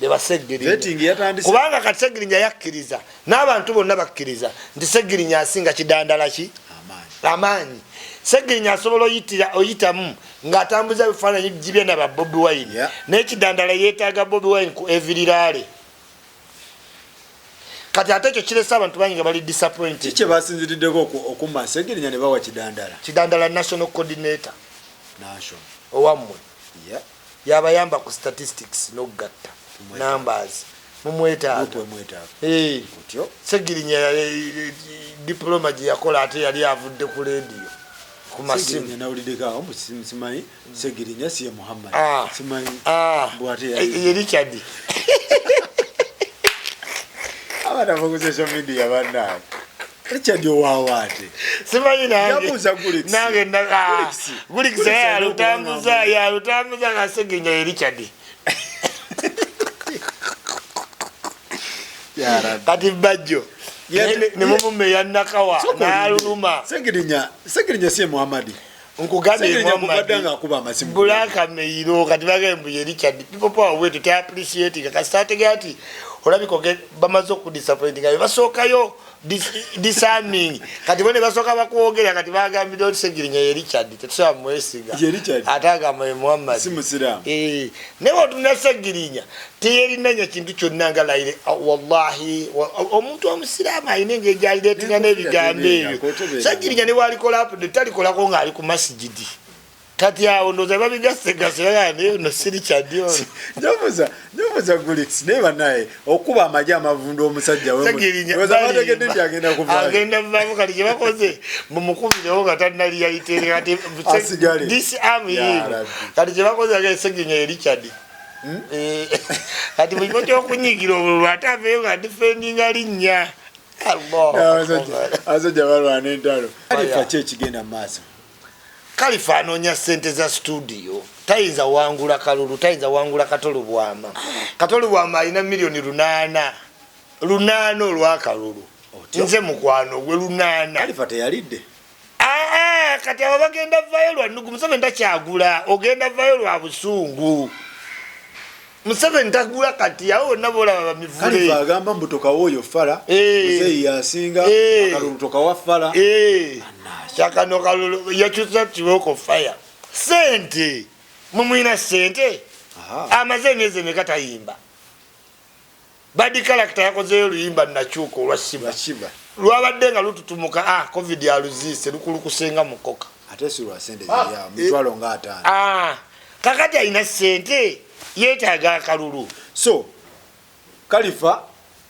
S2: bebasegirinya.
S1: Vetting yatandise.
S2: Kubanga kati Segirinya yakkiriza n'abantu bonna bakkiriza nti Segirinya asinga Kidandala ki?
S1: Amaanyi.
S2: Amaanyi. Segirinya asobola oyitamu ng'atambuza ebifaananyi gibye naba Bobi Wine. Naye Kidandala yeetaaga Bobi Wine ku every rally. Kati ate ekyo kirese abantu bangi nga bali disappointed.
S1: Kiki kye basinziriddeko okumma Segirinya ne bawa Kidandala?
S2: Kidandala national coordinator.
S1: National.
S2: Owammwe. Yabayamba ku statistics n'okugatta numbers, mumwetaaga.
S1: Nupu emwetaaga. Otyo.
S2: Segirinya diploma gye yakola ate yali avudde ku rediyo ku masimu.
S1: Segirinya nawuliddeko awo mbu simanyi Segirinya si ye Muhammad. Simanyi mbu ate
S2: Ye Richard.
S1: Abaana ku social media bannange. Richard owaawa ate?
S2: Simanyi nange.
S1: Yabuuza Gulix.
S2: Nange
S1: Gulix.
S2: Gulix.
S1: Gulix
S2: yalutambuza
S1: alina
S2: yalutambuza nga Segirinya ye Richard.
S1: Ya Rabbi.
S2: Kati Bajjo ne mumume ya Nakawa
S1: Soko
S2: n'aluluma.
S1: Segirinya, Segirinya si ye Muhammad.
S2: Nkugambye
S1: Muhammad nga akuba amasimu.
S2: Black Meiro kati bagambye mbu ye Richard. People power wetu te appreciate kasita ategera nti olabika bamaze okudisappointing nga basookayo disarming kati bo ne basooka bakwogera kati bagambidde oti Segirinya ye Richard, tetusobola mwesiga.
S1: Ye Richard.
S2: Ate agamba ye Muhammad.
S1: Si musiraamu.
S2: Eh, naye otunula Segirinya teyerinanya kintu kyonna nga layire, wallahi omuntu omusiraamu alina engeri gyalireetinga n'ebigambo ebyo. Segirinya ne bwalikola update talikolako ng'ali ku masigidi. Kati awo ndowooza babigasegase bagamba no si Richard ono.
S1: Njobuza Gulix naye bannaye okuba amagye amavundu omusajja we.
S2: Segirinya
S1: bategedde nti agenda kuvaayo.
S2: Agenda kuvaamu kati kye bakoze mumukubirewo nga tannaliyaliteere kati
S1: Asigale.
S2: Disarm
S1: Ya
S2: him.
S1: Rabbi.
S2: Kati kye bakoze agenda Segirinya ye Richard. Eh, kati mu kifo ky'okunyiigira obululu ate aveeyo nga defendinga linnya. Allah.
S1: Abasajja balwana entalo. Kalifa ki ekigenda mu maaso?
S2: Kalifa anoonya ssente za studio, tayinza wangula kalulu, tayinza wangula Kato Lubwama. Kato Lubwama alina 8 million 8 olw'akalulu.
S1: Otyo.
S2: Nze mukwano gwe 8.
S1: Kalifa teyalidde.
S2: Aa, kati abo bagenda vayo lwa nnugu. Museveni takyagula, ogenda vayo lwa busungu. Museveni tagula kati awo bonna boolaba bamivule.
S1: Kalifa agamba mbu tokawa oyo fala.
S2: Eh.
S1: Muzeeyi yasinga
S2: Eh.
S1: akalulu tokawa fala.
S2: Eh, kyakano kalulu yakyusa kibooko fire sente mumwina sente.
S1: Aha.
S2: Amaze emyezi emeka tayimba. Bad Character yakozeyo oluyimba nakyuka olwa Shiba.
S1: Lwashiba.
S2: Lwabadde nga lututumuka, ah, COVID aluziise lukulukusenga mukoka.
S1: Ate si lwa sente ziri awo 500,000.
S2: Ah, kakati alina sente yeetaaga akalulu.
S1: So Kalifa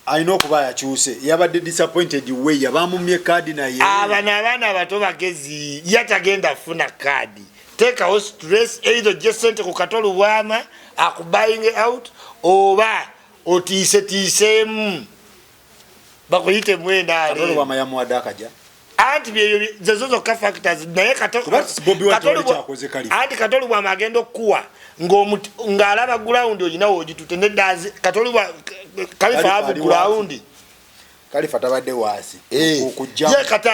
S1: alina okuba yakyuse, yabadde disappointed we yabamumye kaadi naye.
S2: Abano abaana abato bagezi, yatagenda funa kaadi teekawo stress, either ojje sente ku Kato Lubwama akubuying out oba otiisetiiseemu bakuyite
S1: Kato
S2: mwendaale.
S1: Lubwama yamuwadde akaja.
S2: Anti byebyo zezo zokka factors naye
S1: Kuba Bobi Wine tewali kyakoze Kalifa.
S2: Anti Kato Lubwama agenda okukuwa ng'alaba ground olina woogitutte neddazi Kalifa
S1: Kalifa
S2: avu
S1: ali
S2: ground.
S1: Kalifa tabadde waasi
S2: Eh.
S1: okujja.
S2: Ye kati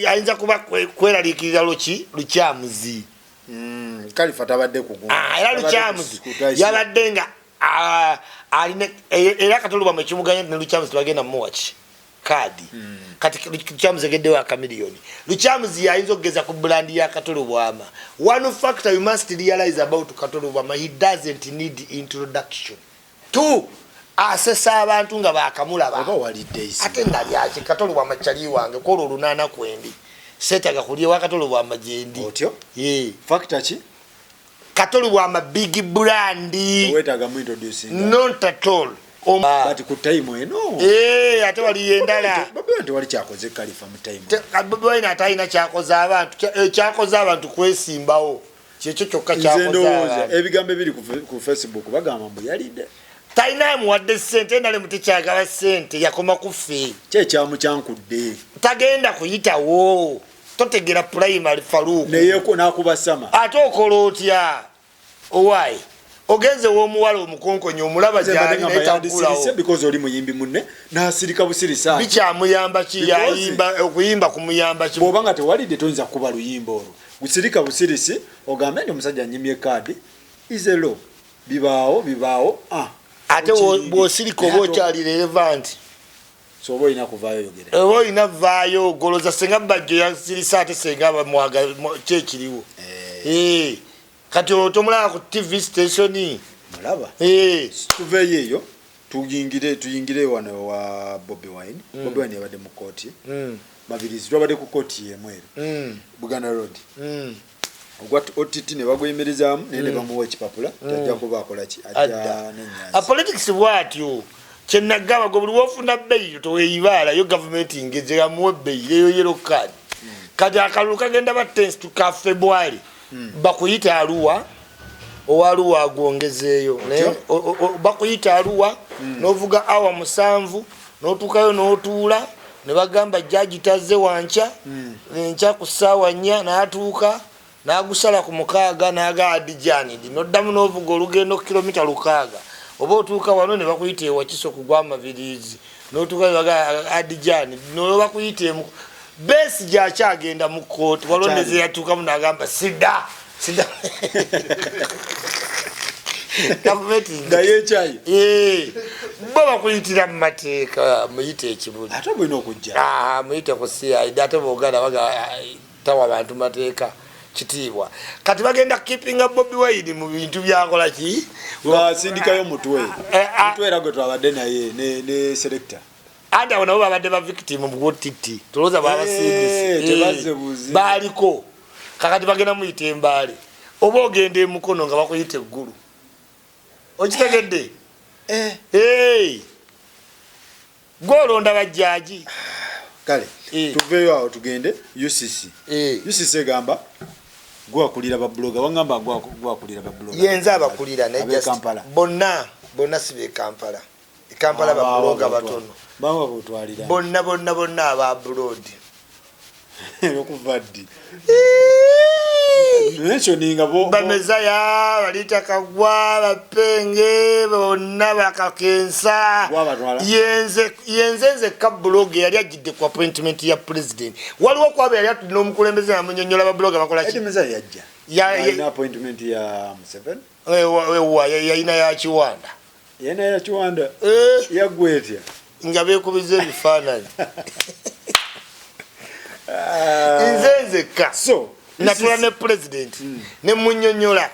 S2: ayinza kuba kweraliikirira luki lukyamuzi.
S1: Kalifa tabadde kugu.
S2: Ah, era lukyamuzi yabadde nga alina era Kato Lubwama ekimuganya nti ne lukyamuzi tebagenda mumuwaki kaadi. Kati lukyamuzi egeddewo akamiliyoni, lukyamuzi yayinza okugeza ku brand ya Kato Lubwama. One factor you must realize about Kato Lubwama, he doesn't need introduction. Two, asesa abantu nga bakamulaba.
S1: Oba walidde isi.
S2: Ate nalyaki? Kato Lubwama kyali wange kwolwo olunaana kwendi seetaga kulya ewa Kato Lubwama gyendi.
S1: Otyo.
S2: Ye.
S1: Factor ki?
S2: Kato Lubwama big brand.
S1: Weetaaga mu introducing.
S2: Not at all.
S1: But ku time eno.
S2: Eh, ate waliyo endala.
S1: Bobi Wine tewali kyakoze Kalifa mu time.
S2: Bobi Wine ate alina kyakoze abantu, kyakoze abantu kwesimbawo, kyekyo kyokka
S1: Nze
S2: kyakoze
S1: ndowooza
S2: abantu.
S1: ebigambo ebiri ku Facebook bagamba mbu yalidde.
S2: Talina amuwadde ssente, nalemu tekyagala ssente, yakoma ku ffe.
S1: Ki ekyamukyankudde?
S2: Tagenda kuyitawo, totegera primary Faruku.
S1: Naye n'akuba sama.
S2: Ate okola otya owaayi ogenze w'omuwala omukonkonyi omulaba
S1: Nze mbadde
S2: gyali
S1: ngamba
S2: naye
S1: yandisirise
S2: taggulawo.
S1: because oli muyimbi munne n'asirika busirisa.
S2: Bikyamuyamba ki? Yayimba okuyimba kumuyamba ki?
S1: Bw'oba nga tewalidde toyinza kuba luyimba olwo. Gusirika busirisi ogambe nti omusajja anyimye kaadi is a law. Bibaawo bibaawo. Ah.
S2: Ate
S1: Okirinde.
S2: bw'osirika oba
S1: Naye ate
S2: okyali relevant.
S1: So oba olina kuvaayo yogere.
S2: Oba olina vaayo ogoloza senga Bajjo yasirisa ate senga bamwaga kyekiriwo. Eh, kati olwo tomulaba ku TV station.
S1: Mulaba.
S2: Eh,
S1: Tuveeyo eyo tuyingire wano wa Bobi Wine. Bobi Wine yabadde mu kooti. Mabirizi twabadde ku kooti y'emu ero. Buganda Road. Ogwa OTT ne baguyimirizaamu naye ne bamuwa ekipapula tajja kuba akola ki ajja
S2: Adda.
S1: n'ennyanzi.
S2: A politics bwatyo kyenagamba gwe buli wofuna beyiro toweyibaala yo gavumenti ngeze amuwe beyiro eyo yellow card. Kati akalulu kagenda ba tense ka February bakuyita Aluwa owaluwa agwongezeeyo. Naye bakuyita Aluwa n'ovuga awa 7 n'otuukayo n'otuula ne bagamba jaji tazze wankya enkya ku ssaawa 4 n'atuuka n'agusala ku 6 n'aga adjourned n'oddamu n'ovuga olugendo kilomita 6 oba otuuka wano ne bakuyita ewakiso ku gwamabirizi n'otuuka ne baga adjourned nolwo bakuyita emu. Besigye akyagenda mu kooti, waliwo
S1: Akyali.
S2: nezeyatuukamu nagamba sida sida gavumenti.
S1: Nga yekyayi.
S2: Eh, bo bakuyitira mu mateeka, muyite ekibuli.
S1: Ate bulina okujja.
S2: Ah, muyite ku CID, ate boganda baga tawa bantu mateeka kitiibwa. Kati bagenda keepinga Bobi Wine mu bintu byakola ki.
S1: Ng'asindikayo mutwe.
S2: Eh, ah.
S1: Mutwe era gwe twabadde naye ne selector.
S2: Anti abo nabo babadde ba victim bwotiti, tulowooza babasindise.
S1: Eh, tebazze buzi.
S2: Baaliko. Kakati bagenda muyita embaale oba ogenda emukono nga bakuyita eggulu, okitegedde?
S1: Eh.
S2: Hey! Gwolonda bajjaaji.
S1: Kale.
S2: Eh.
S1: Tuveeyo awo tugende UCC.
S2: Eh.
S1: UCC egamba gwakulira ba blogger, wangamba gwakulira ba blogger.
S2: Yenze abakulira naye
S1: Ab'e
S2: just
S1: Kampala.
S2: Bonna bonna si be Kampala. E Kampala ba blogger batono.
S1: Bawa botwalira.
S2: Bonna bonna bonna aba abroad.
S1: Okuva ddi? Mentioninga bo.
S2: Bamezaya balita Kagwa, bapenge bonna, bakakensa.
S1: Gwabatwala.
S2: Yenze yenze nze ka blog yali ajjidde ku appointment ya president. Waliwo kwabo yali atudde n'omukulembeze namunyonyola ba blogger bakola ki.
S1: Eddie Mezaya yajja. Alina appointment ya Museveni.
S2: Ewa yalina ya Kiwanda.
S1: Yena ya Kiwanda.
S2: Eh.
S1: Yaggwa etya?
S2: Nga beekubiza ebifaananyi. Nze nzekka
S1: So,
S2: natula ne president ne munyonyola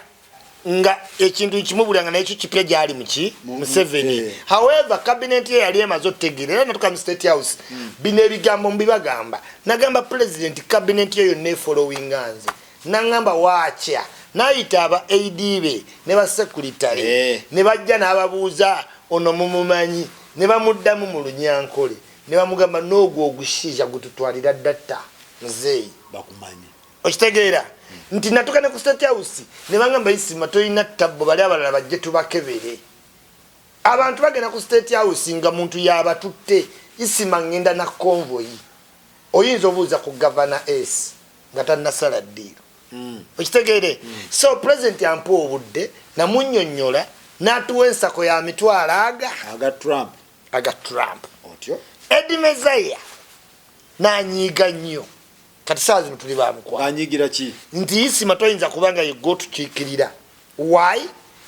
S2: nga ekintu kimubulya nga nakyo kipya gyali muki Museveni. However, cabinet ye yali emaze otutegeera era natuka mu State House, bino ebigambo mbibagamba, nagamba president cabinet ye yonna efollowinga nze, nangamba waakya nayita aba AD be ne ba secretary ne bajja n'ababuuza ono mumumanyi, ne bamuddamu mu Lunyankole ne bamugamba n'ogwo ogushiija gututwalira data muzeeyi.
S1: Bakumanyi.
S2: Okitegeera nti natuka ne ku State House ne bangamba, "Isima, tolina tabbo, bali abalala bajje tubakebere." Abantu bagenda ku State House nga muntu yabatutte. Isima, ngenda na convoy, oyinza obuuza ku Gavana s nga tannasala ddiiro. Okitegeere? So president ampa obudde, namunyonyola, n'atuwa ensako ya mitwalo aga
S1: Aga Trump.
S2: Aga Trump.
S1: Otyo.
S2: Eddie Mezaya nanyiiga nnyo. Kati saa zino tuli bamukwano.
S1: Anyigira ki?
S2: Nti Isima toyinza kubanga yegwe otukiikirira. Why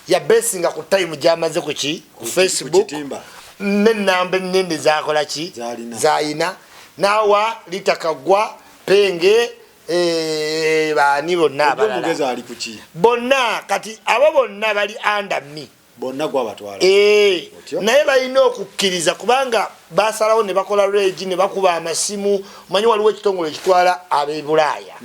S2: yabesinga ku time gyamaze kuki ku Facebook
S1: Kitimba.
S2: Nenamba enene zakola ki.
S1: Zalina.
S2: Zayina nawa litakagwa penge, eh, baani bonna abalala.
S1: Omugezi ali kuki?
S2: Bonna kati abo bonna bali under me.
S1: Bonna gwabatwala.
S2: Eh,
S1: Otyo?
S2: Naye balina okukkiriza kubanga basalawo ne bakola regi ne bakuba amasimu. Omanyi waliwo ekitongole ekitwala ab'ebulaaya,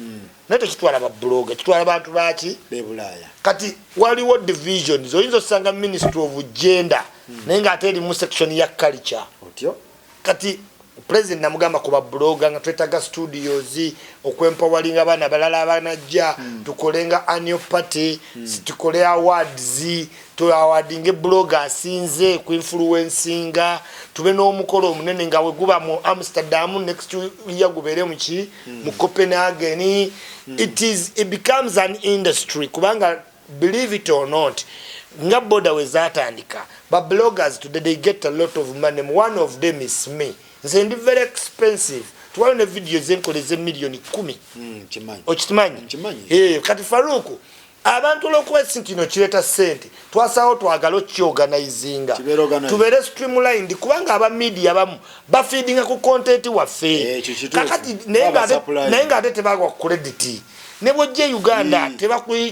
S2: naye tekitwala ba blogger, kitwala bantu baki?
S1: Bebulaaya.
S2: Kati waliwo divisions, oyinza osanga Ministry of Gender naye ngaate erimu section ya culture.
S1: Otyo.
S2: Kati president namugamba ku ba blogger nga twetaga studios okwempoweringa abaana balala abanajja, tukole nga annual party, tukole awards, tuawardinge blogger asinze kuinfluencinga, tube n'omukolo omunene nga weguba mu Amsterdam, next year gubeere muki mu Copenhagen. It becomes an industry kubanga, believe it or not, nga boda we zatandika, ba bloggers today they get a lot of money. One of them is me. Nze ndi very expensive, tuwaliwo ne video zenkola ez'emiliyoni 10.
S1: Kimanyi.
S2: Okimanyi?
S1: Nkimanyi.
S2: Eh, kati Faruku, abantu olwokuba si kino kireeta sente, twasawo twagale okyorganizinga.
S1: Kibeere organized.
S2: Tubeere streamlined kubanga aba media bamu bafeedinga ku content waffe.
S1: Eh, ekyo kituufu.
S2: Kakati naye
S1: Baba
S2: ng'ate
S1: supply.
S2: naye ng'ate tebawa credit, ne bwojja e Uganda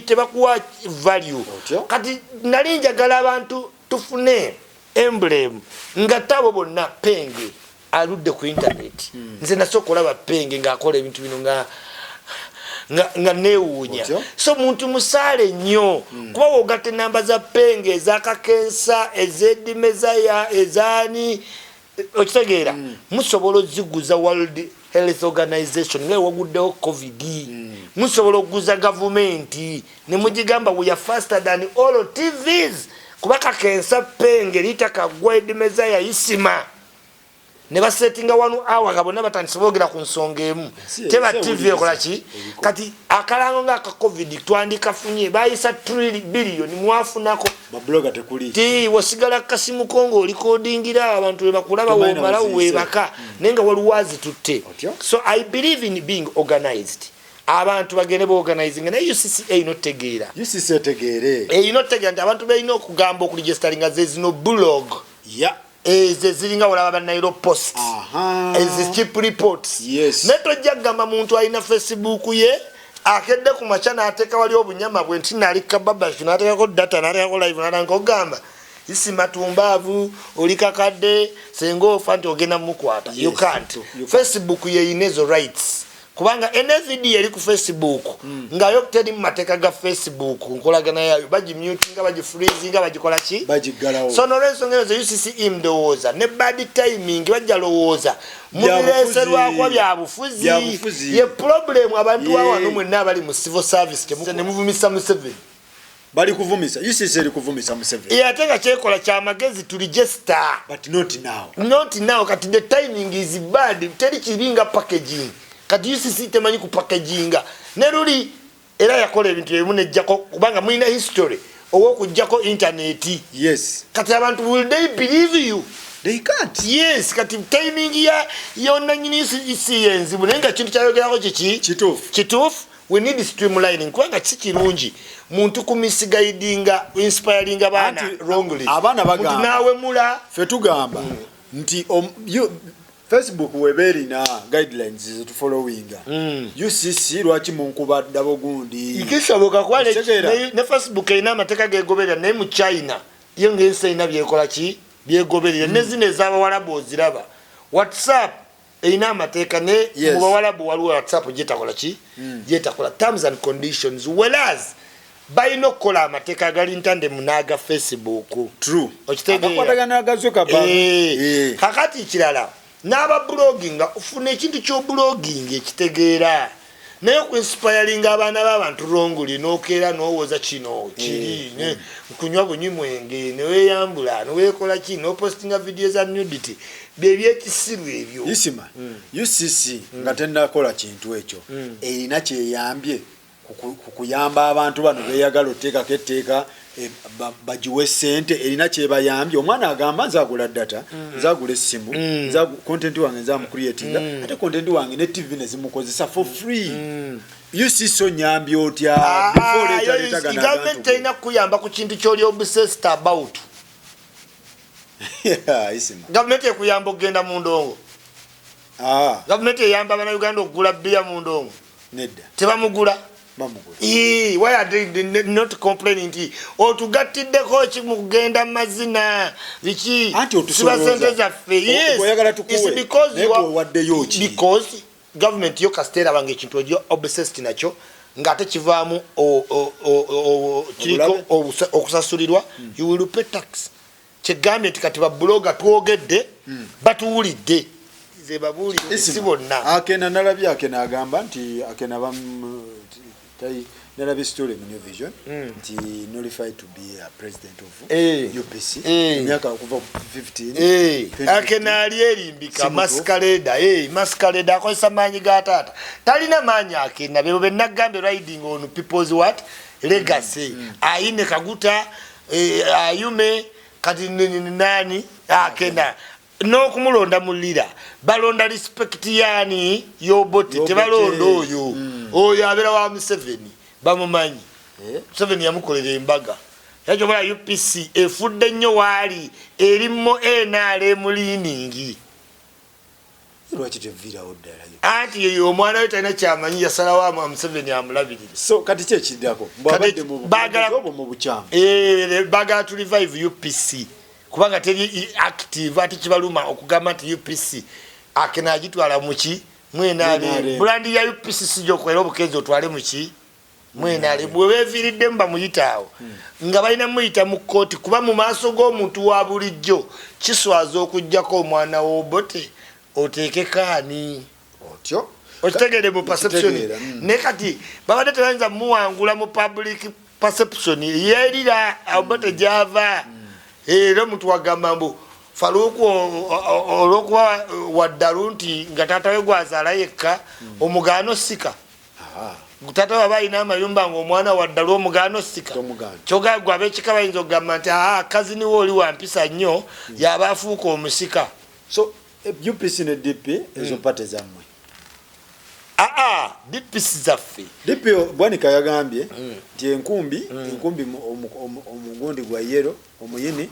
S2: tebakuwa value.
S1: Otyo?
S2: Kati nali njagala abantu tufune emblem nga tabo bonna. Penge aludde ku internet. Nze nasooka olaba Penge ng'akola ebintu bino nga neewuunya.
S1: Otyo?
S2: So muntu musaale nnyo kuba wogatta enamba za Penge, ezakakensa, ezedimezaya, ezaani, okitegeera, musobola oziguza World Health Organization nga waguddewo COVID. Musobola okuguza gavumenti ne mugigamba we are faster than all TVs, kuba kakensa, Penge, litakagwa, edimezaya, Isima. Ne basetinga wanu awa nga bonna batandise boogera ku nsonga emu. Teba TV ekola ki? Kati akalango nga aka COVID twandikafunye, bayisa biliyoni, mwafunako. Ti wasigala kasimu ko ng'olikodingira abantu webakulaba, womala webaka, naye nga waliwo azitutte. So I believe in being organized. Abantu bagende baorganizing, naye UCC erina otutegeera.
S1: UCC etegeere.
S2: Erina otutegeera nti abantu balina okugamba okuregisteringa ze zino blog ezo eziringa olaba ba Nile Post, ezi cheap reports. Naye tojja kugamba muntu alina Facebook ye, akedde ku makya n'ateeka wali obunyama bwe nti nali kababash, n'ateekako data, n'ateekako live, n'atandika okugamba isima tumbaavu, oli kakadde, senga ofa, nti ogenda mukwata. You can't.
S1: You can't.
S2: Facebook yeyina ezo rights, kubanga nvd eri ku Facebook nga yo teri mu mateeka ga Facebook. Nkolagana yayo bagimutinga, bagifreezinga, bagikola ki?
S1: Bagiggalawo.
S2: So nolwensonga ezo ze UCCE ndowooza ne bad timing, bajja lowooza mubireese lwakuba byabufuzi.
S1: Byabufuzi.
S2: Ye problem abantu wawano mwenna abali mu civil service nemuvumisa Museveni.
S1: Bali kuvumisa UCC, eri kuvumisa Museveni.
S2: Ye ate nga kyekola kyamagezi to register.
S1: But not now.
S2: Not now. Kati the timing is bad. Teri kiringa packaging. Kati UCC temanyi ku packaginga. Ne luli era yakola ebintu ebimu nejjako, kubanga mulina history ow'okuggyako intaneti. Kati abantu, will they believe you?
S1: They can't.
S2: Yes. Kati timing ya yonanyini UCC yenzibu, naye nga kintu kyayogerako kiki?
S1: Kituufu.
S2: Kituufu. We need streamlining, kubanga si kirungi muntu kumisguidinga, inspiringa baana
S1: Anti,
S2: wrongly.
S1: abaana bagamba.
S2: Muntu nawemula.
S1: Ffe tugamba nti Facebook weba erina guidelines zetufollowinga, UCC lwaki munkuba ddabo gundi?
S2: Kisoboka kuba
S1: Okitegeera?
S2: Ne Facebook erina amateeka gegoberera, naye mu China yo ngaensi erina byekola ki byegoberera, ne zino ez'abawalabu oziraba. WhatsApp erina amateeka ne mu bawalabu waliwo WhatsApp gyetakola ki, gyetakola terms and conditions, whereas balina okukola amateeka agali ntandemu n'aga Facebook.
S1: True.
S2: Okitegeera?
S1: Akakwatagana aga Zuckerberg.
S2: Kakati kirala n'ababloginga, ofuna ekintu ky'oblogging ekitegeera, naye okuinspiringa abaana b'abantu wrongly, n'okeera n'owooza kino kiri kunywa bunywi mwenge, neweyambula, neweekola ki, n'opostinga video za nudity, byebyekisiru ebyo.
S1: Isima, UCC nga tenakola kintu ekyo, erina kyeyambye ku kuyamba abantu bano beyagala oteekako etteeka, bagiwe sente? Erina kyebayambye? Omwana agamba nzagula data, nzagula essimu, content wange nzamucreatinga, ate content wange ne TV nezimukozesa for free. UCC onyambye otya before leeta gano
S2: Gavumenti
S1: agantu?
S2: terina kukuyamba ku kintu kyoli obsessed about.
S1: Yeah, Isima.
S2: Gavumenti ekuyamba okugenda mu ndongo? Gavumenti eyamba abanauganda okugula bbiya mu ndongo?
S1: Nedda.
S2: Tebamugula.
S1: Bamugula.
S2: Ee, why are they not complaining nti otugattiddeko ki mu kugenda mu mazina biki?
S1: Anti
S2: Siba
S1: otusolooza.
S2: sente zaffe. Yes.
S1: Oyagala tukuwe,
S2: It's because
S1: naye
S2: you are-
S1: gwe owaddeyo ki?
S2: Because government yo kasita eraba nga ekintu ojo obsessed nakyo, ng'ate kivaamu kiriko
S1: Obulabe.
S2: okusasulirwa, you will pay tax. Kyegambye nti kati babuloga twogedde, batuwulidde, ze babuulidde, si bonna.
S1: Akena nalabye, Akena agamba nti Akena nalabye story mu New Vision nti notified to be a president of UPC emyaka okuva ku 15 2015.
S2: Akena ali erimbika.
S1: Si mutuufu.
S2: Masquerader, masquerader, akozesa maanyi ga taata, talina maanyi. Akena bebo benagambye riding on people's what legacy. Ayine Kaguta, ayume kati nani Akena n'okumulonda mu lira balonda respect yani y'Obote.
S1: Y'Obote.
S2: Tebalonda oyo. Oyo abeera wa Museveni, bamumanyi. Museveni yamukolera embaga. Yakyobola UPC efudde nnyo, waali erimu NRM leaning.
S1: Lwaki teviirawo ddala yo?
S2: Anti yeyo omwana we talina kyamanyi, yasalawo Museveni amulabirire.
S1: So kati ki ekiddako? Bwabadde mu obwo mu bukyamu.
S2: Baagala to revive UPC kubanga teri active, ate kibaluma okugamba nti UPC Akena agitwala muki mwenare.
S1: MweNRM.
S2: Brand ya UPC sijokwera obukezi otwale muki mwenare. Bwe beeviiriddemu bamuyita awo nga balina muyita mu kkooti, kuba mu maaso g'omuntu wa bulijjo kiswaza okugjako omwana w'Obote oteeke kaani.
S1: Otyo.
S2: Okitegere mu perception.
S1: Nkitegeera,
S2: Naye kati babadde tebayinza muwangula mu public perception yerira Obote gyava. Era omuntu wagamba mbu Faluku olwokuba waddalu nti nga taata we gwazaala yekka, omugaano sika. Taata we aba alina amayumba nga omwana waddalu, omugaano sika.
S1: Tomugaana.
S2: Kyogaa gwe ab'ekika bayinza okugamba nti aa, cousin we oli wampisa nnyo, yaba afuuka omusika.
S1: So UPC ne DP, ezo party zammwe?
S2: Aa, DP si zaffe.
S1: DP, Bwanika yagambye nti enkumbi omugundi gwa yellow, omuyini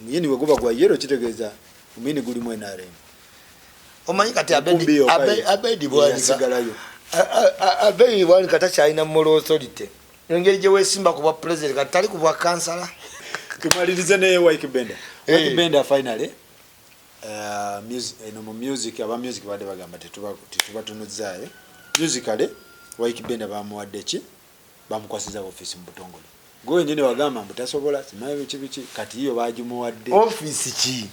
S1: we guba gwa yellow, kitegeeza omuyini gulimu NRM.
S2: Omanyi kati
S1: Enkumbi yokka
S2: Abedi Bwanika
S1: yasigalayo.
S2: Abedi Bwanika takyalina moral authority, engeri gye weesimba ku bwa president, kati tali ku bwa kansala.
S1: Tumalirize ne Ykee Benda.
S2: Eh.
S1: Ykee Benda finally, eno mu music, aba music badde bagamba tetubatunuzaayo musically. Ykee Benda bamuwadde ki? Bamukwasiza office mu butongole. Gwe wenyini wagamba mbu tasobola, simanyi biki biki, kati iyo bagimuwadde.
S2: Ofiisi ki?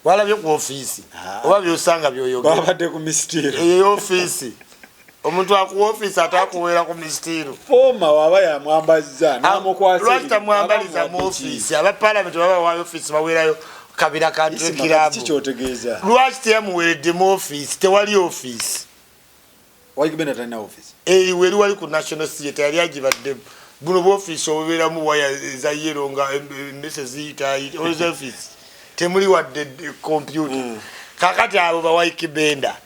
S2: Walabye ku ofiisi?
S1: Ah.
S2: Oba byosanga byoyogera?
S1: Babadde ku misitiiro.
S2: Eyo ofiisi, omuntu akuwa ofiisi ate akuweera ku misitiiro?
S1: Former waba yamwambazza namukwasa.
S2: Lwaki tamwambaliza mu ofiisi? Aba palamenti baba bawayo ofiisi, baweerayo Kabira Country Club.
S1: Kikyotegeeza?
S2: Lwaki teyamuweredde mu ofiisi? Tewali ofiisi.
S1: Ykee Benda talina office?
S2: Eriwe eri wali ku National Theatre, yali agibaddemu. Buno bwofiisi obubeeramu waya eza yellow nga emmese ziyitaayita, ozo ofiisi temuli wadde kompyuta. Kakati abo ba Ykee Benda,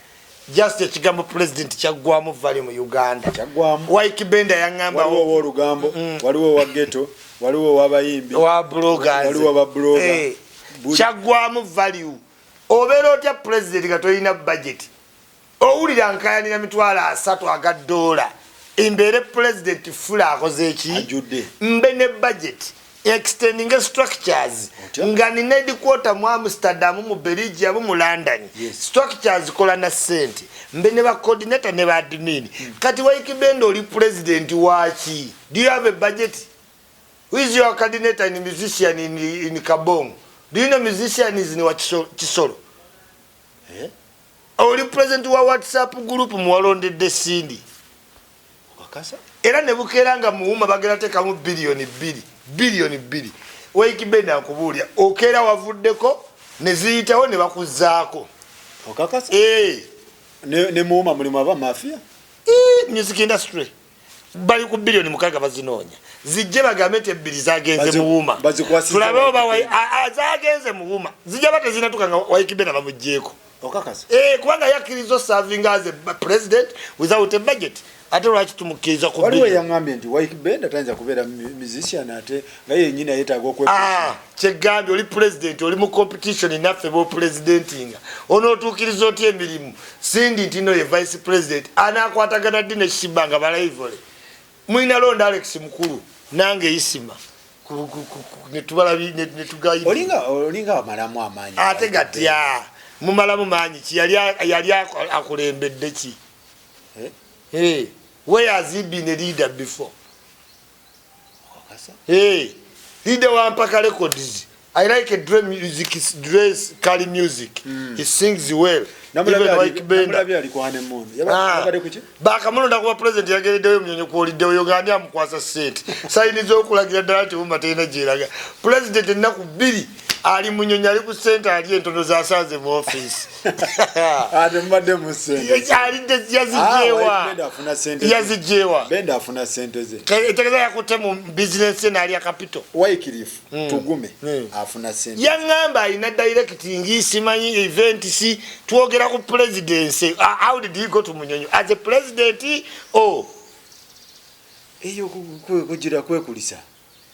S2: just ekigambo president kyaggwamu vali mu Uganda.
S1: Kyaggwamu.
S2: Ykee Benda yaŋŋamba
S1: Waliwo ow'olugambo, waliwo owa ghetto, waliwo ow'abayimbi,
S2: wa bloggers,
S1: waliwo aba blogger.
S2: Kyaggwamu value. Obeera otya president nga tolina budget? Owulira nkayanira 300,000 aga dola, embeere president fula akoze eki?
S1: Ajjudde.
S2: Mbe ne budget, extending structures.
S1: Otya?
S2: Nga nina headquarter mu Amsterdam, mu Belgium, mu London. Structures kola na sente, mbe ne ba coordinator ne ba admin. Kati Ykee Benda, oli president waki? Do you have a budget? Who is your coordinator in musician in Kabong? Do you know musicians in Kisoro?
S1: Eh?
S2: Oli president wa WhatsApp group muwalondedde Cindy.
S1: Okakasa?
S2: Era ne bukeera nga muwuma bagenda teekamu 2 biliyoni, 2 biliyoni. Ykee Benda, nkubuulya, okeera wavuddeko ne ziyitawo ne bakuzaako.
S1: Okakasa?
S2: Eh.
S1: Ne muwuma mulimu aba mafia?
S2: Eh, music industry bali ku 6 biliyoni bazinoonya, zijje bagambe nti ebbiri zagenze muwuma.
S1: Bazikwasizza
S2: Tulabe oba
S1: Ykee Benda.
S2: zagenze muwuma, zijja ba tezinatuka nga Ykee Benda bamugjeeko.
S1: Okakasa?
S2: Eh, kubanga yakkiriza serving as a president without a budget, ate lwaki tumukkiriza ku
S1: Waliwo
S2: billion?
S1: eyaŋŋambye nti Ykee Benda tayinza kubeera musician ate nga yenyini yeetaaga okwe
S2: Ah, kyegambye oli president, oli mu competition naffe bopresidentinga, onootuukiriza otya emirimu? Sindi nti no ye vice president anaakwatagana ddi ne Sheebah nga ba rival? Mulina londa Alex Mukulu nange Isima netugayida.
S1: Olinga wamalamu amaanyi.
S2: Ate gatya mumalamu maanyi ki? Yali akulembedde ki?
S1: Eh?
S2: Eh, where has he been a leader before?
S1: Okakasa?
S2: Hey, leader wa Mpaka Records. I like a dream music, dress Kali music. He sings well. Even Ykee Benda.
S1: Namulabye ali ku honeymoon.
S2: Ah.
S1: Yabadde kuki?
S2: Bakamulonda kuba president, yagereddeyo Munyonyo kwoliddeyo nga ani amukwasa sente? Sayiniza okulagira ddala nti wuma terina gyeraga. President ennaku 2 ali Munyonyo, ali ku sente, ali entono zasanze mu office.
S1: Ate mubadde mu sente.
S2: Alidde.
S1: Ah,
S2: Yazigyewa?
S1: Ykee Benda afuna sente ze.
S2: Yazigyewa?
S1: Benda afuna sente ze.
S2: Etegeeza yakutte mu bizinesi ye n'alya capital.
S1: Wycliffe Tugume afuna sente.
S2: Yaŋŋamba alina directing, simanyi events. Twogera ku presidency. Ah, how did he go to Munyonyo as a president? Oh.
S1: Eyo kugira kwekulisa.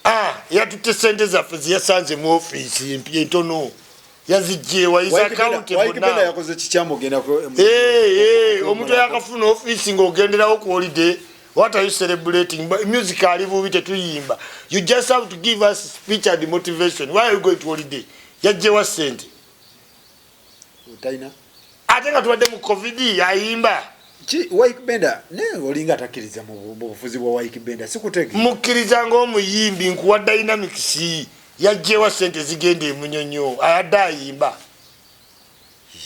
S2: Ah, yatutte sente zaffe zeyasanze mu ofiisi empya entono, yazigyewa? Is accountable
S1: Ykee Benda
S2: now.
S1: yakoze kikyamu ogenda
S2: Hey, omuntu yakafuna ofiisi ng'ogenderawo ku holiday, what are you celebrating? But music ali bubi, tetuyimba. You just have to give us speech and motivation. Why are you going to holiday? Yajjewa sente?
S1: Talina.
S2: Ate nga tubadde mu COVID, ayimba.
S1: Ki Ykee Benda ne olinga atakkiriza mu bufuzi bwa Ykee Benda, sikutege.
S2: Mukkiriza ng'omuyimbi, nkuwa dynamics. Yajjewa sente zigenda emunyonyo? Ayadde ayimba.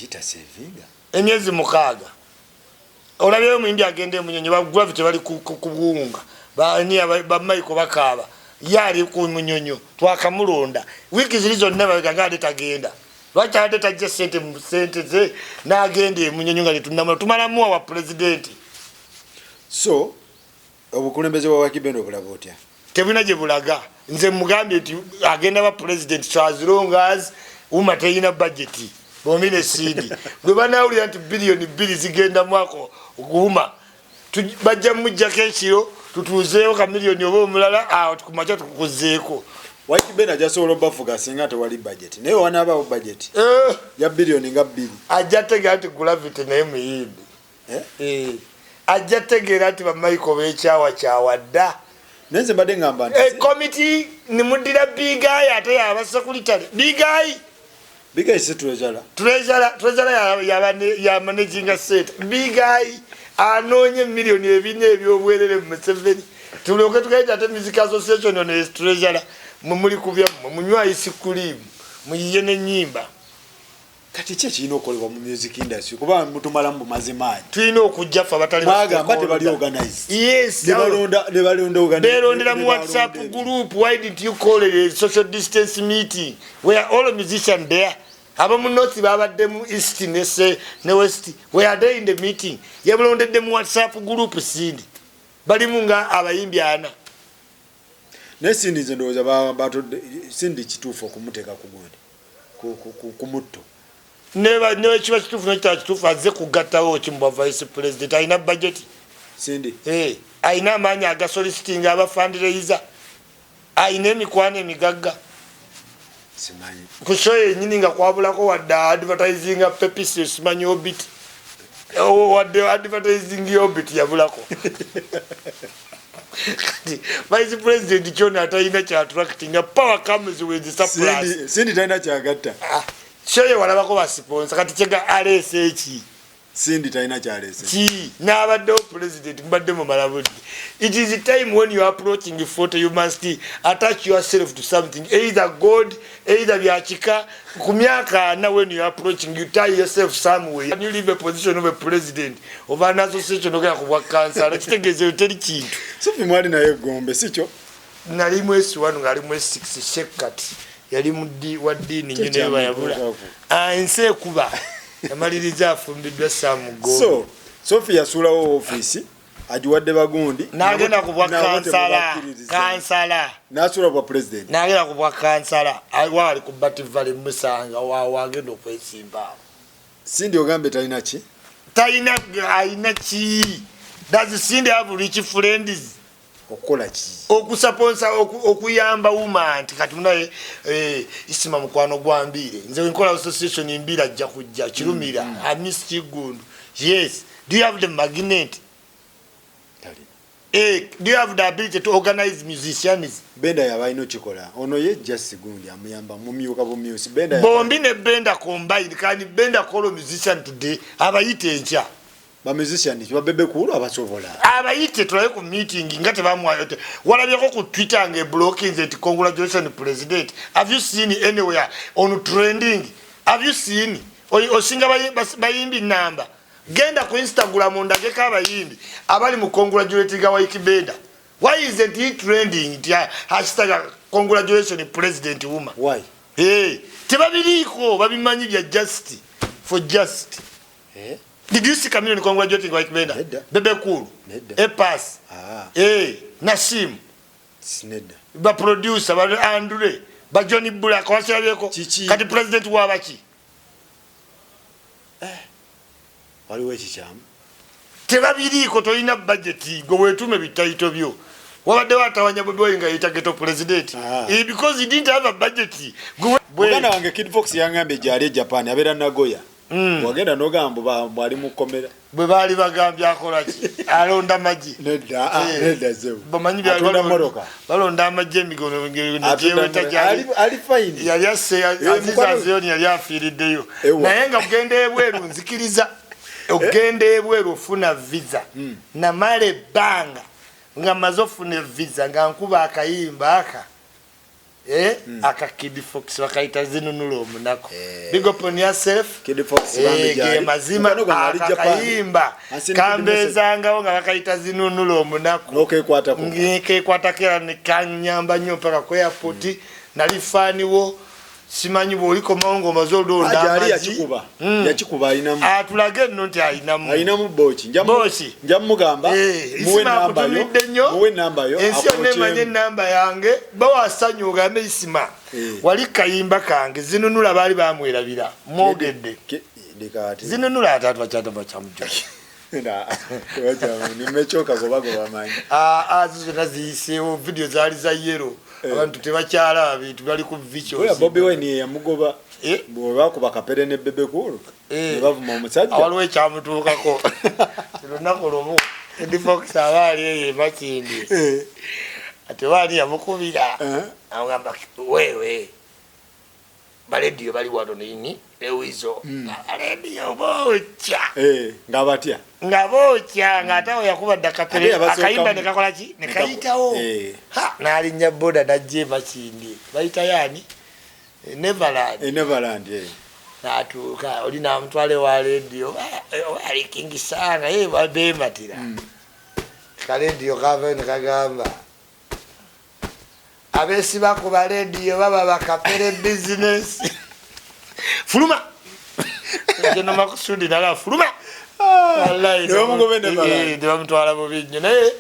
S1: Yita sevinga.
S2: Emyezi 6, olabyeyo omuyimbi agenda emunyonyo? Bagravity bali ku buwunga, bani, bamaiko bakaaba. Ye ali ku Munyonyo, twakamulonda wiiki ziri zonna mabega nga ate tagenda. Lwaki ate tajja sente mu sente ze n'agenda eMunyonyo nga tetunamula tumalamuwa wa pulezidenti?
S1: So obukulembeze bwa Ykee Benda obulaba otya?
S2: Tebulina gye bulaga. Nze mugambye nti agenda ba president, so as long as UMA teyina budget, bombi ne Cindy lwe banawulira nti 2 biliyoni zigenda mwako UMA, bajja mujjako ekiro, tutuuzeewo kamiliyoni oba omulala awo kumakya tukukuzeeko.
S1: Ykee Benda jasobola obafuga singa tewali budget, naye wanaabaawo budget ya biliyoni nga 2.
S2: Ajja tegeera nti Gravity naye muyimbi.
S1: Eh?
S2: Eh, ajja tegeera nti bamichael bekyawakyawa dda.
S1: Naye nze mbadde ngamba nti
S2: Komiti nimuddira Big Eye, ate yaba secretary Big Eye.
S1: Big Eye si treasurer?
S2: Treasurer yamanaginga sente. Big Eye anoonya 4 miliyoni ebyobwerere mu Museveni, tulyoke tugaita ate Music Association. Ono ye treasurer, mwe muli kubyammwe, munywa ice cream, muyiye n'ennyimba.
S1: Kati ki ekirina okukolebwa mu music industry, kuba mutumalamu bumaze maanyi?
S2: Tulina okujja ffe abatali
S1: Mwagamba tebali organized.
S2: Yes.
S1: Ne balonda
S2: Belondera mu WhatsApp group. Why didn't you call it a social distance meeting where all musicians there? Abamu North babadde mu East ne West, were they in the meeting? Yabulondedde mu WhatsApp group. Cindy balimu nga abayimbi ana.
S1: Naye Cindy, nze ndowooza batodde Cindy kituufu okumuteeka ku gundi, ku mutto.
S2: Nekiba kituufu nekitaba kituufu, azze kugattawo ki mu bwa vice president? Alina budget?
S1: Cindy?
S2: Eh, alina amaanyi agasolicitinga abafundraiser? Alina emikwano emigagga?
S1: Simanyi.
S2: Ku show yenyini nga kwabulako wadde advertising Pepsi, simanyi Orbit. Oh, wadde advertising Orbit yabulako. Kati vice president kyona atalina kya attracting. Power comes with surplus.
S1: Cindy talina kyagatta.
S2: Ah, show ye walabako basponsor? Kati kyega aleese eki?
S1: Cindy talina kyaleese.
S2: Ki n'abaddewo president mubadde mumala budde. It is time when you are approaching 40, you must attach yourself to something, either God, either byakika. Ku myaka 40, when you are approaching, you tie yourself somewhere and you leave a position of a president of an association, ogenda ku bwa kansala, kitegeeza eyo teri kintu.
S1: Sophie mwali naye Gombe, si kyo?
S2: Nali mu S1 ngaali mu S6. Shekkat yali wa ddiini nnyo, naye bayabula. Ah, ensi ekuba yamaliriza afumbiddwa Samugo.
S1: So Sophie yasuulawo ofiisi, agiwadde bagundi.
S2: N'agenda ku bwa
S1: Nabo
S2: kansala.
S1: temubakkiririza.
S2: Kansala.
S1: N'asuula bwa president.
S2: N'agenda ku bwa kansala, waali ku Bat Valley, musanga wagenda okwesimba awo.
S1: Cindy ogambe talina ki?
S2: Talina. Alina ki? Does Cindy have rich friends?
S1: Okukola ki?
S2: Okusponsor, okuyamba UMA nti kati munaye, eh, Isima mukwano gwa Mbiire, nze wenkola association Mbiire ajja kujja Kirumira. Amis Kigundu, yes. Do you have the magnet?
S1: Talina.
S2: Eh, do you have the ability to organize musicians?
S1: Benda yaba alina okikola. Ono ye just gundi amuyamba, mumyuka bumyusi. Benda
S2: Bombi ne Benda combined, can Benda call a musician today abayite enkya?
S1: Bamusician babebe kuulu abasobola.
S2: Abayite tulabe ku meeting nga tebamuwayo. Walabyeko ku Twitter nga eblockinze nti congratulation president? Have you seen anywhere on trending? Have you seen? Osinga bayimbi namba. Genda ku Instagram ondageko abayimbi abali mu congratulating Ykee Benda. Why isn't he trending nti hashtag congratulation president UMA?
S1: Why?
S2: Hey, tebabiriiko, babimanyi bya just for just.
S1: Eh?
S2: Did you see Chameleone congratulating Ykee Benda?
S1: Nedda.
S2: Bebe Cool?
S1: Nedda.
S2: A Pass?
S1: Ah.
S2: Eh, Nasim?
S1: Nedda.
S2: Ba producer ba Andre, ba Johnny Black, wasirabyeko?
S1: Kiki?
S2: Kati president wabaki?
S1: Waliwo ekikyamu.
S2: Tebabiriiko, tolina budget, gwe weetume bitayito byo. Wabadde watawanya Bobi Wine nga yeyita ghetto president.
S1: Ah.
S2: Eh, because he didn't have a budget.
S1: Muganda wange Kid Fox yangambye gyali e Japan, abeera Nagoya. Wagenda n'ogamba bwali mu kkomera.
S2: Bwe baali bagambye akolaki? Alonda magye?
S1: Nedda, ah,
S2: Eh,
S1: nedda zebu.
S2: Bamanyi
S1: Atunda mmotoka.
S2: balonda amagye emigono
S1: Atunda
S2: gyeweta.
S1: mmotoka. Ali fine.
S2: Yali asse
S1: Eh,
S2: Aziza Aziyoni yali afiiriddeyo.
S1: Ewa.
S2: Naye nga kugenda ebweru, nzikiriza okugenda ebweru ofuna visa. Namala ebbanga nga maze ofuna evisa nga nkuba akayimba aka. Aka Kid Fox bakayita Zinunula Omunaku. Big up on yourself.
S1: Kid Fox, bambi gyali.
S2: Ge mazima.
S1: Mukwano gwange ali
S2: aka
S1: Japan.
S2: Kayimba
S1: Ansindikidde
S2: kambeezangawo nga bakayita Zinunula Omunaku.
S1: N'okekwatako.
S2: Nkekwatako era nekanyamba nnyo mpaka ku airport. Nali faaniwo, simanyi bwolikomawo ngaomaze olonda
S1: Aja ali
S2: amagi.
S1: yakikuba. Yakikuba, alinamu.
S2: Atulage nno nti alinamu.
S1: Alinamu boki.
S2: Boki.
S1: Nja mugamba
S2: Eh,
S1: muwe
S2: Isima
S1: namba yo.
S2: akutumidde nnyo.
S1: Muwe namba yo.
S2: Ensi yonna emanye
S1: Akwokyeemu.
S2: enamba yange, bawasanyu ogambe Isima wali kayimba kange Zinunula baali bamwerabira, mwogedde.
S1: Ndeka ate.
S2: Zinunula atatu bakyataba kyamujja.
S1: Nimekyoka gobagoba manyi.
S2: Zo zonna ziyiseewo, vidiyo zaali za yero, abantu tebakyalaba bintu bali ku
S1: Oya Bobi Wine ye yamugoba.
S2: Eh?
S1: Bwe bakuba Kapere ne Bebe Cool ne bavuma omusajja.
S2: Waliwo ekyamutuukako lunaku lumu, Eddy Fox aba ali eyo emakindi, ate baani yamukubira, amugamba, "Wewe, balediyo bali wano nini ewizo, balediyo bookya."
S1: Eh, nga batya.
S2: Nga bookya, ngaate awo yakuba dda
S1: Ate
S2: Kapere
S1: yabasookamu.
S2: akayimba nekakola ki, nekayitawo. Ha, n'alinnya boda najja emakindi, bayita yaani, Neverland.
S1: Neverland, eh.
S2: Natuuka oli namutwala ewa lediyo alikingisanga ye bematira kalediyo kavayo nekagamba, "Abesiba ku balediyo baba bakapere bizinesi, fuluma." Geno makusudi nala fuluma. Wallahi,
S1: Ne bamugoba e Neverland.
S2: Tebamutwala bubi nnyo naye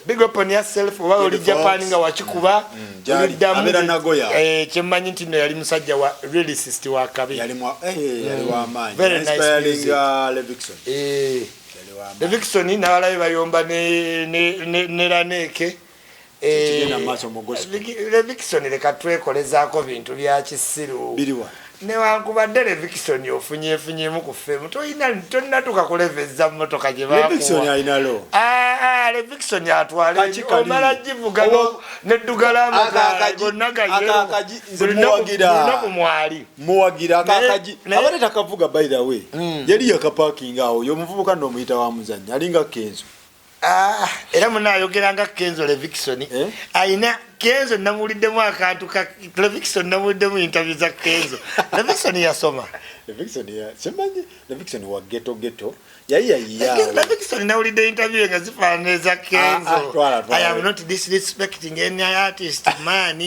S2: big up on yourself oba oli
S1: Kid
S2: Japan
S1: Fox.
S2: nga wakikuba.
S1: Gyali.
S2: Oliddamu.
S1: Abeera Nagoya.
S2: Kyemmanyi nti nno yali musajja wa lyricist wa kabi.
S1: Yali yali wa maanyi.
S2: Very nice
S1: Inspiring,
S2: music.
S1: Levixone. Yali wa maanyi.
S2: Levixone n'abalabe bayomba ne Laneeke.
S1: Kigenda mu maaso mu gospel.
S2: Levixone leka twekolezaako bintu bya kisiru.
S1: Biriwa?
S2: Newankubadde Levixone ofunyefunyemu ku fame, tolinatuuka kuleveza mmotoka gye
S1: Levixone
S2: bakuwa.
S1: alina lo.
S2: Ah, ah, Levixone atwala.
S1: Kaki kali.
S2: Omala givuga neddugala
S1: Aka
S2: amataala gonna
S1: akakaji nze muwagira.
S2: gayolunaku mwali.
S1: Muwagira akakaji. Abadde takavuga, by the way. Yali yakapakinga awo. Yo omuvubuka nno omuyita wa muzannyo. Alinga Kenzo.
S2: Ah, era munaayogera nga Kenzo Levixone.
S1: Eh?
S2: Ayina Kenzo namuwuliddemu akantu ka Levixone, namuwuliddemu interview za Kenzo. Levixone yasoma.
S1: Levixone ya simanyi Levixone wa ghetto ghetto. Yali yayiya.
S2: Levixone nawulidde interview nga zifaanana eza Kenzo.
S1: Ah, ah, twala, twala.
S2: "I am not disrespecting any artist, man,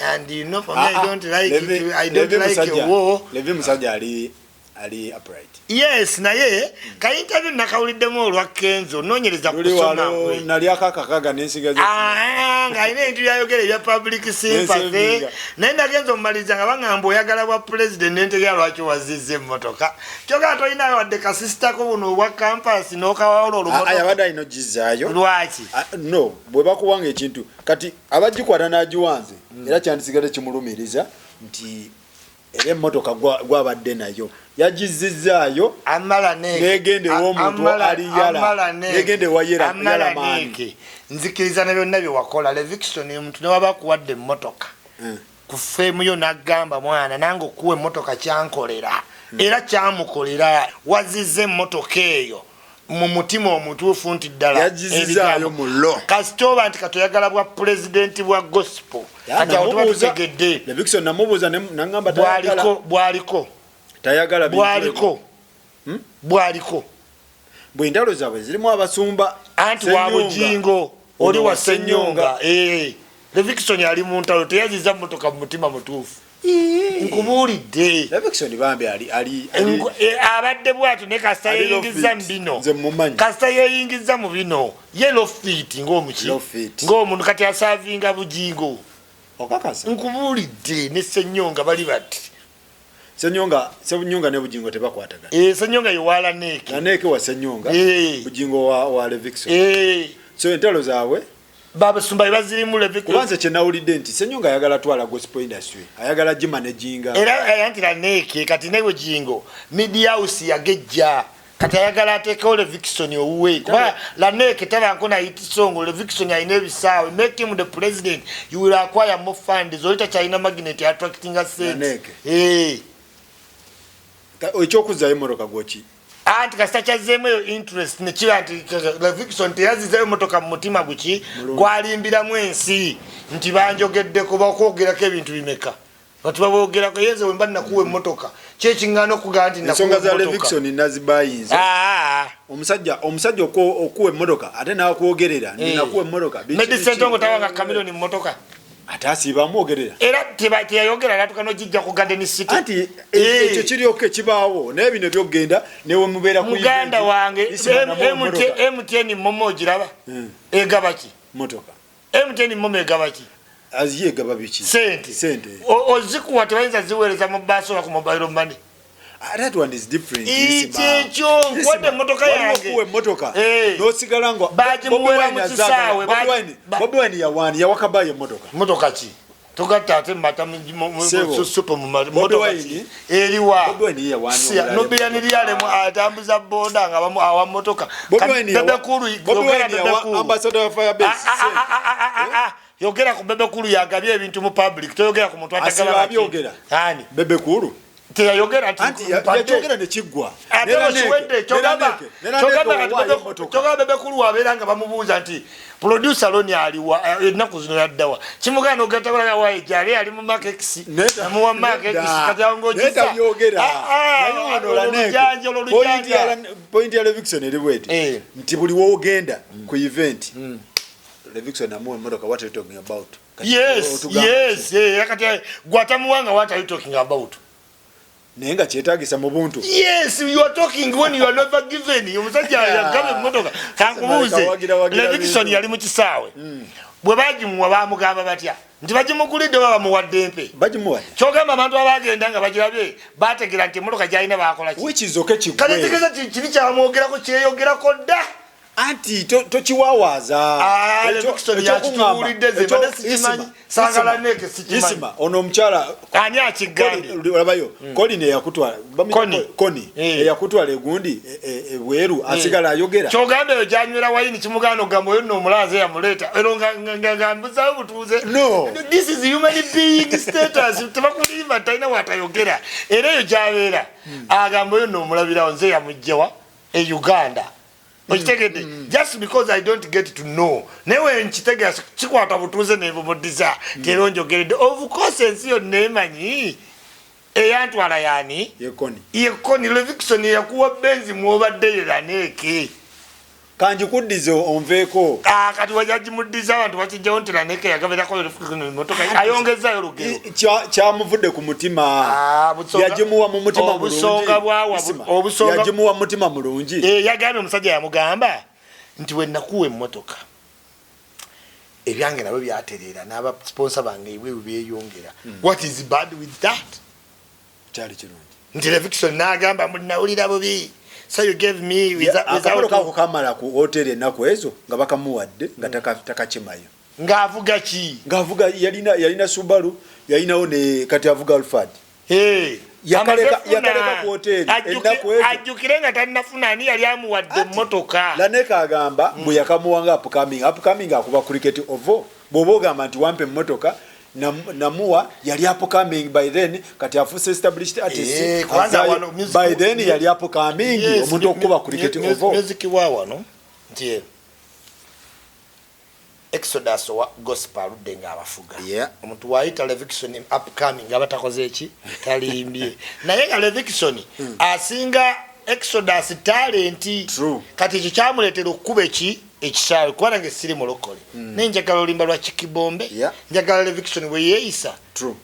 S2: and you know, for me, I don't like it, I don't like a war."
S1: Levi musajja ali upright.
S2: Yes, naye ka interview nakawuliddemu olwa Kenzo, noonyereza
S1: Luli
S2: kusoma
S1: walo
S2: kwe.
S1: nali akakakaga n'ensigaza.
S2: Ah, ng'alina ebintu byayogera ebya public sympathy.
S1: Nensevinga.
S2: Naye nagenza omumaliza nga baŋŋamba oyagala bwa president, nentegera lwaki wazizza emmotoka, kyokka tolinayo wadde kasisitako buno obwa campus n'okawawula olumotoka.
S1: Yabadde alina ogizaayo.
S2: Lwaki?
S1: Ah, no, bwe bakuwanga ekintu kati abagikwata n'agiwanze, era kyandisigadde kimulumiriza nti era emmotoka gwabadde nayo yagizizaayo.
S2: Amala neeke.
S1: Negenda ew'omuntu ali yala. Negenda ewa
S2: Amala
S1: yala maani.
S2: neeke, nzikiriza ne byonna bye wakola Levixone, omuntu newaba akuwadde emmotoka ku fame yo n'agamba, "Mwana nange okuwa emmotoka kyankolera," era kyamukolera, wazizza emmotoka eyo mu mutima omutuufu nti ddala
S1: Yagizizaayo
S2: ebigambo.
S1: mu lo.
S2: Kasita oba nti katoyagala bwa pulezidenti bwa gospel, kati awo tuba tutegedde.
S1: Levixone namubuuza naŋŋamba tayagala.
S2: Bwaliko, bwaliko.
S1: Tayagala bintu
S2: Bwaliko, bwaliko.
S1: Bwe entalo zaabwe zirimu abasumba.
S2: Anti wa
S1: Ssenyonga.
S2: Bugingo oli
S1: Ono
S2: wa
S1: wa
S2: Senyonga.
S1: Ssenyonga.
S2: Levixone ali mu ntalo, teyaziza motoka mu mutima mutuufu, nkubuulidde.
S1: Levixone bambi ali
S2: Abadde bwatyo ne kasita
S1: Ali low
S2: yeyingiza
S1: fit.
S2: mu bino.
S1: Nze mumanyi.
S2: Kasita yeyingiza mu bino, ye low fit ng'omuki
S1: Low fit.
S2: ng'omuntu kati asavinga Bugingo.
S1: Okakasa?
S2: Nkubuulidde, ne Senyonga bali bati.
S1: Senyonga ne Bugingo tebakwatagana.
S2: Senyonga yewala neeke.
S1: Naneeke wa Senyonga. Bugingo wa Levixone. So entalo zaabwe
S2: Babasumba bazirimu Levixone.
S1: Kuba nze kyenawulidde nti Senyonga ayagala twala gospel industry, ayagala gimanaginga.
S2: Era anti Laneeke kati ne Bugingo media house yagejja, kati ayagala ateekewo Levixone owuwe, kuba Laneeke tabanko na hit song. Levixone alina ebisaawe. Make him the president, you will acquire more funds. Oli takyalina magnet attractinga sente.
S1: Laneeke. Ekyokuzzayo emmotoka gwoki?
S2: Anti kasita kyazzeemu eyo interest nekiba nti Levixone teyazizayo motoka mu mutima guki gwalimbiramu ensi nti banjogeddeko, bakwogerako ebintu bimeka, bati babogerako. Yenze wemba nakuwa emmotoka, kyekiŋŋaana okugamba nti
S1: ensonga
S2: nakuwa
S1: za
S2: emmotoka?
S1: Levixone nazibayinza.
S2: Ah,
S1: Omusajja okuwa emmotoka ate n'akwogerera nti nakuwa emmotoka biki,
S2: Medi
S1: biki.
S2: Sentongo tawanga Chameleone mmotoka?
S1: Ate asiiba amwogerera.
S2: Era teyayogera natuka nogijja ku Garden City.
S1: Anti ekyo kiryoka ekibaawo, naye bino byokgenda newe mubeera ku
S2: Muganda
S1: event,
S2: wange,
S1: Isima namuwa emmotoka.
S2: MTN MoMo ogiraba egaba ki?
S1: Motoka.
S2: MTN MoMo egaba ki?
S1: Aziye egaba biki?
S2: Sente.
S1: Sente.
S2: Ozikuwa, tebayinza ziweereza mu baasi oba ku mobile money.
S1: Ah, that one is different. Isima.
S2: Kyekyo nkuwadde
S1: Isima,
S2: emmotoka
S1: waliwo
S2: yange.
S1: okuwa emmotoka n'osigala nga
S2: Bagimuwera
S1: Bobi
S2: mu
S1: Wine
S2: kisaawe,
S1: azaagala. Bobi Wine- Bobi Wine yawaani yawakabayo emmotoka.
S2: Motoka ki? Togatta ate mata
S1: Sebo.
S2: supu mu
S1: Bobi
S2: motoka
S1: Wine-
S2: ki eriwa?
S1: Bobi Wine ye yawaani omulala.
S2: Nubian Lyalemu atambuza boda nga bamu awa motoka.
S1: Bobi Wine
S2: Bebe Cool,
S1: Bobi
S2: yogera
S1: Wine
S2: Bebe
S1: yawa
S2: Cool.
S1: ambassador wa Firebase.
S2: Yogera ku Bebe Cool, yagabye ebintu mu public, toyogera ku muntu
S1: Asiba
S2: atagaba baki.
S1: abyogera.
S2: Ani?
S1: Bebe Cool.
S2: Teyayogera nti
S1: Anti
S2: mpadde.
S1: yakyogera ne kiggwa.
S2: Ate
S1: Nera
S2: okiwedde.
S1: Neke, Nera
S2: Kyogamba
S1: Neke
S2: kati
S1: owaayo emmotoka.
S2: kyogamba Bebe Cool wabeera nga bamubuuza nti producer Loni aliwa, ennaku zino yaddawa, kimuganda ogatabulaga waye gyali ali mu Mark X. Namuwa Mark X. Kati awo
S1: Naye
S2: ng'okisa.
S1: tabyogera. Naye ono Laneke,
S2: Olujanja olwo lujanja.
S1: Point ya Levixone eri bweti nti buli woogenda ku event, Levixone amuwa emmotoka, what are you talking about? Kati
S2: Yes.
S1: otugamba
S2: Yes, kati gwatamuwanga, what are you talking about?
S1: Naye nga kyetaagisa mu buntu.
S2: Yes, you are talking when you are never given. Omusajja yagaba emmotoka, kankubuuze.
S1: Wagira, wagira
S2: Levixone
S1: bintu.
S2: yali mu kisaawe bwe bagimuwa, bamugamba batya? Nti bagimugulidde oba bamuwadde empe?
S1: Bagimuwadde.
S2: Kyogamba abantu abagenda nga bagirabye bategera nti emmotoka gyalina bakola ki?
S1: Wikizoke
S2: Kale
S1: kiggwe.
S2: tegeeza kiri kyamwogerako, kyeyogerako dda.
S1: Anti tokiwawaaza.
S2: Ah, Levixone yakituwulidde, ze mbadde sikimanyi. Saagala Neke sikimanyi.
S1: Isima, ono omukyala
S2: Ani akigambye?
S1: Olabayo Colin eyakutwala bamuyita
S2: Connie.
S1: Connie eyakutwala egundi ebweru asigala ayogera.
S2: Kyogamba eyo gyanywera wayini kimugaana okugamba oyo nno omulaaze yamuleeta ero nga mbuzayo butuuze.
S1: No.
S2: This is human being status, tebakulimba, talina watayogera. Era eyo gyabeera agamba oyo nno omulabirawo nze yamugjewa e Uganda, okitegedde? Just because I don't get to know, naye wenkitegera kikwata butuuze nebumuddiza tera onjogeredde. Of course ensi yonna emanyi eyantwala yani.
S1: Ye Connie.
S2: Ye Connie. Levixone yakuwa benzi mwobaddeyo Laneeke.
S1: Kanjikuddize onveeko.
S2: Ah, kati wajagimuddiza, abantu bakijjawo nti Laneeke yagaberako motoka, ayongezayo lugero.
S1: Kyamuvudde ku mutima.
S2: Ah,
S1: Yagimuwa mu mutima mulungi.
S2: obusonga bwawa
S1: Isima,
S2: obusonga
S1: yagimuwa mu mutima mulungi.
S2: Yagambye omusajja yamugamba nti wenakuwa emmotoka ebyange nabyo byatereera n'abasponsa bange ebweru byeyongera. What is bad with that?
S1: Kyali kirungi.
S2: Nti Levixone n'agamba munawulira bubi, so you gave me
S1: Akabolo
S2: without
S1: kako kamala ku hoteri ennaku ezo nga bakamuwadde nga takakimayo.
S2: Ng'avuga ki?
S1: Ng'avuga yalina Subaru, yalinawo ne kati avuga Alphard.
S2: Amaze
S1: Yakaleka
S2: funa.
S1: ku hoteri ennaku ezo.
S2: Ajjukire nga tannafuna ani yali amuwadde emmotoka.
S1: Laneka agamba mbu yakamuwanga upcoming akuba Cricket Oval. Bw'oba ogamba nti wampa emmotoka, namuwa yali upcoming by then, kati afuuse established artist.
S2: Kwanza
S1: Azaayo-
S2: wano
S1: by then yali upcoming.
S2: Yes,
S1: omuntu okukuba Cricket Oval.
S2: Music wa wano nti Exodus owa gospel aludde ng'abafuga. Omuntu wayita Levixone upcoming aba takoze eki, talimbye, naye nga Levixone asinga Exodus talent.
S1: True.
S2: Kati ekyo kyamuleetera okukuba eki ekisaawe, kuba nange siri mulokole, naye njagala oluyimba lwa Kikibombe.
S1: Yeah.
S2: Njagala Levixone bwe yeeyisa.
S1: True.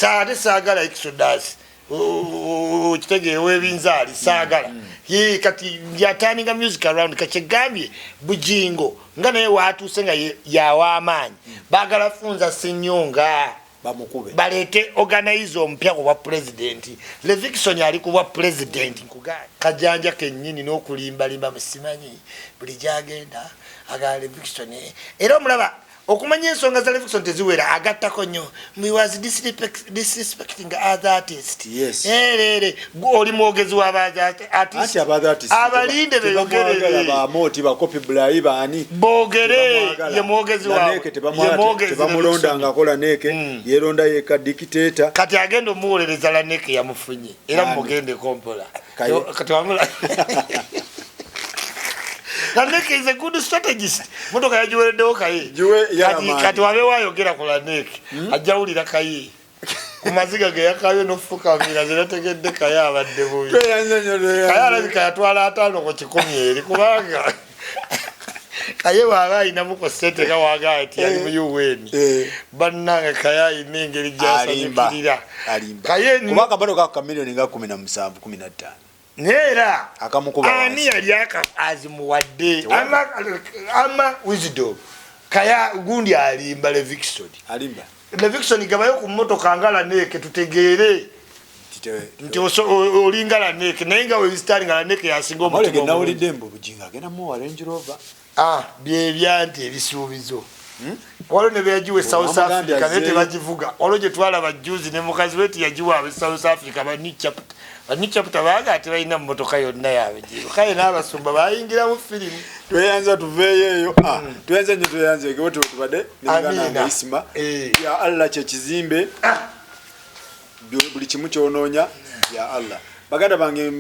S2: Ate saagala Exodus okitegeera webinzaali saagala. Ye, kati yaturninga music around. Kakyegambye Bujingo nga naye watuuse nga yaw'amaanyi, baagala funza Senyonga
S1: bamukube.
S2: Baleete organize omupya ku bwa president. Levixone ali ku bwa president nkuga kajanja kennyini n'okulimbalimba musimanyi buli gyagenda agala Levixone. Era omulaba okumanya ensonga za Levixone teziwera, agattako nnyo he was disrespecting other artist.
S1: Yes.
S2: Erere oli mwogezi w'aba
S1: Anti
S2: artist.
S1: aba artist
S2: Abalinde
S1: tebamwagala.
S2: beyogerere.
S1: Bamooti, bakopi bulayi baani?
S2: Boogere.
S1: Tebamwagala.
S2: Ye mwogezi waabwe.
S1: Laneke
S2: Ye
S1: tebamwagala,
S2: mwogezi
S1: tebamulonda
S2: Levixone.
S1: ng'akola neeke yeeronda yeka dictator.
S2: Kati agenda omuwolereza Laneke yamufunye era
S1: Ani?
S2: mugendeko mpola.
S1: Kaye.
S2: Kati wamula Lanek is a good strategist. Motoka yagiwereddewo Kaye.
S1: Giwe
S2: Kati,
S1: Yalaman.
S2: kati wabeewo ayogera ku Lanek ajja wulira Kaye ku maziga ge yakabye n'ofukamira ze nategedde Kaye abadde bubi.
S1: Tweyanze nnyo, tweyanze.
S2: Kaye alabika yatwala 50 ku 100 eri, kubanga Kaye bw'aba ayinamu ku ssente nga wagaa nti yali mu UN. Bannange, Kaye ayina engeri
S1: Alimba.
S2: gyasanyukirira.
S1: Alimba.
S2: Kaye
S1: Kuba akamotoka ako kamiliyoni nga 17, 15.
S2: Naye era
S1: Akamukuba
S2: ani
S1: wansi.
S2: yali azimuwadde?
S1: Tewali.
S2: Ama wisdom kaya gundi alimba Levixon.
S1: Alimba.
S2: Levixon, gabayo ku mmotoka nga Laneke tutegeere nti olinga Laneke, naye nga webisitali nga Laneke yasinga
S1: Amawulire
S2: omutima
S1: ge
S2: omulungi.
S1: nawulidde mbu Bujingo agenda muwa Range Rover.
S2: Ah, byebya nti ebisuubizo waliwo ne beyagiwa e South
S1: Bamugambye
S2: Africa naye
S1: azzeeyo.
S2: tebagivuga. Waliwo gye twalaba juzi ne mukazi we tiyagiwa abe South Africa, ba New Chapter. Ba New Chapter baaga tebalina mmotoka yonna yaabwe giru. Kale n'abasumba bayingiramu firimu.
S1: Tweyanza, tuveeyo eyo. Ah, tweyanze nnyo, tweyanze egewo tubadde ne muganda
S2: Amiina.
S1: wange Isima. Ya Allah kyekizimbe buli kimu kyonoonya ya Allah. Baganda bange,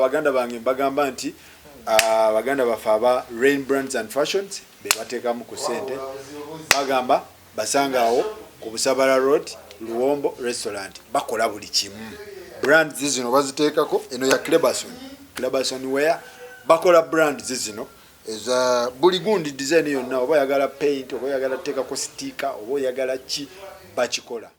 S1: baganda bange, mbagamba nti baganda baffe aba Rain Brands and Fashions be bateekamu ku ssente. Bagamba basanga awo ku Busabala Road, Luwombo Restaurant. Bakola buli kimu. Brands zino baziteekako, eno ya Cleberson, Cleberson wear. Bakola brands zino eza buli gundi, design yonna, oba oyagala paint, oba oyagala teekako sticker, oba oyagala ki, bakikola.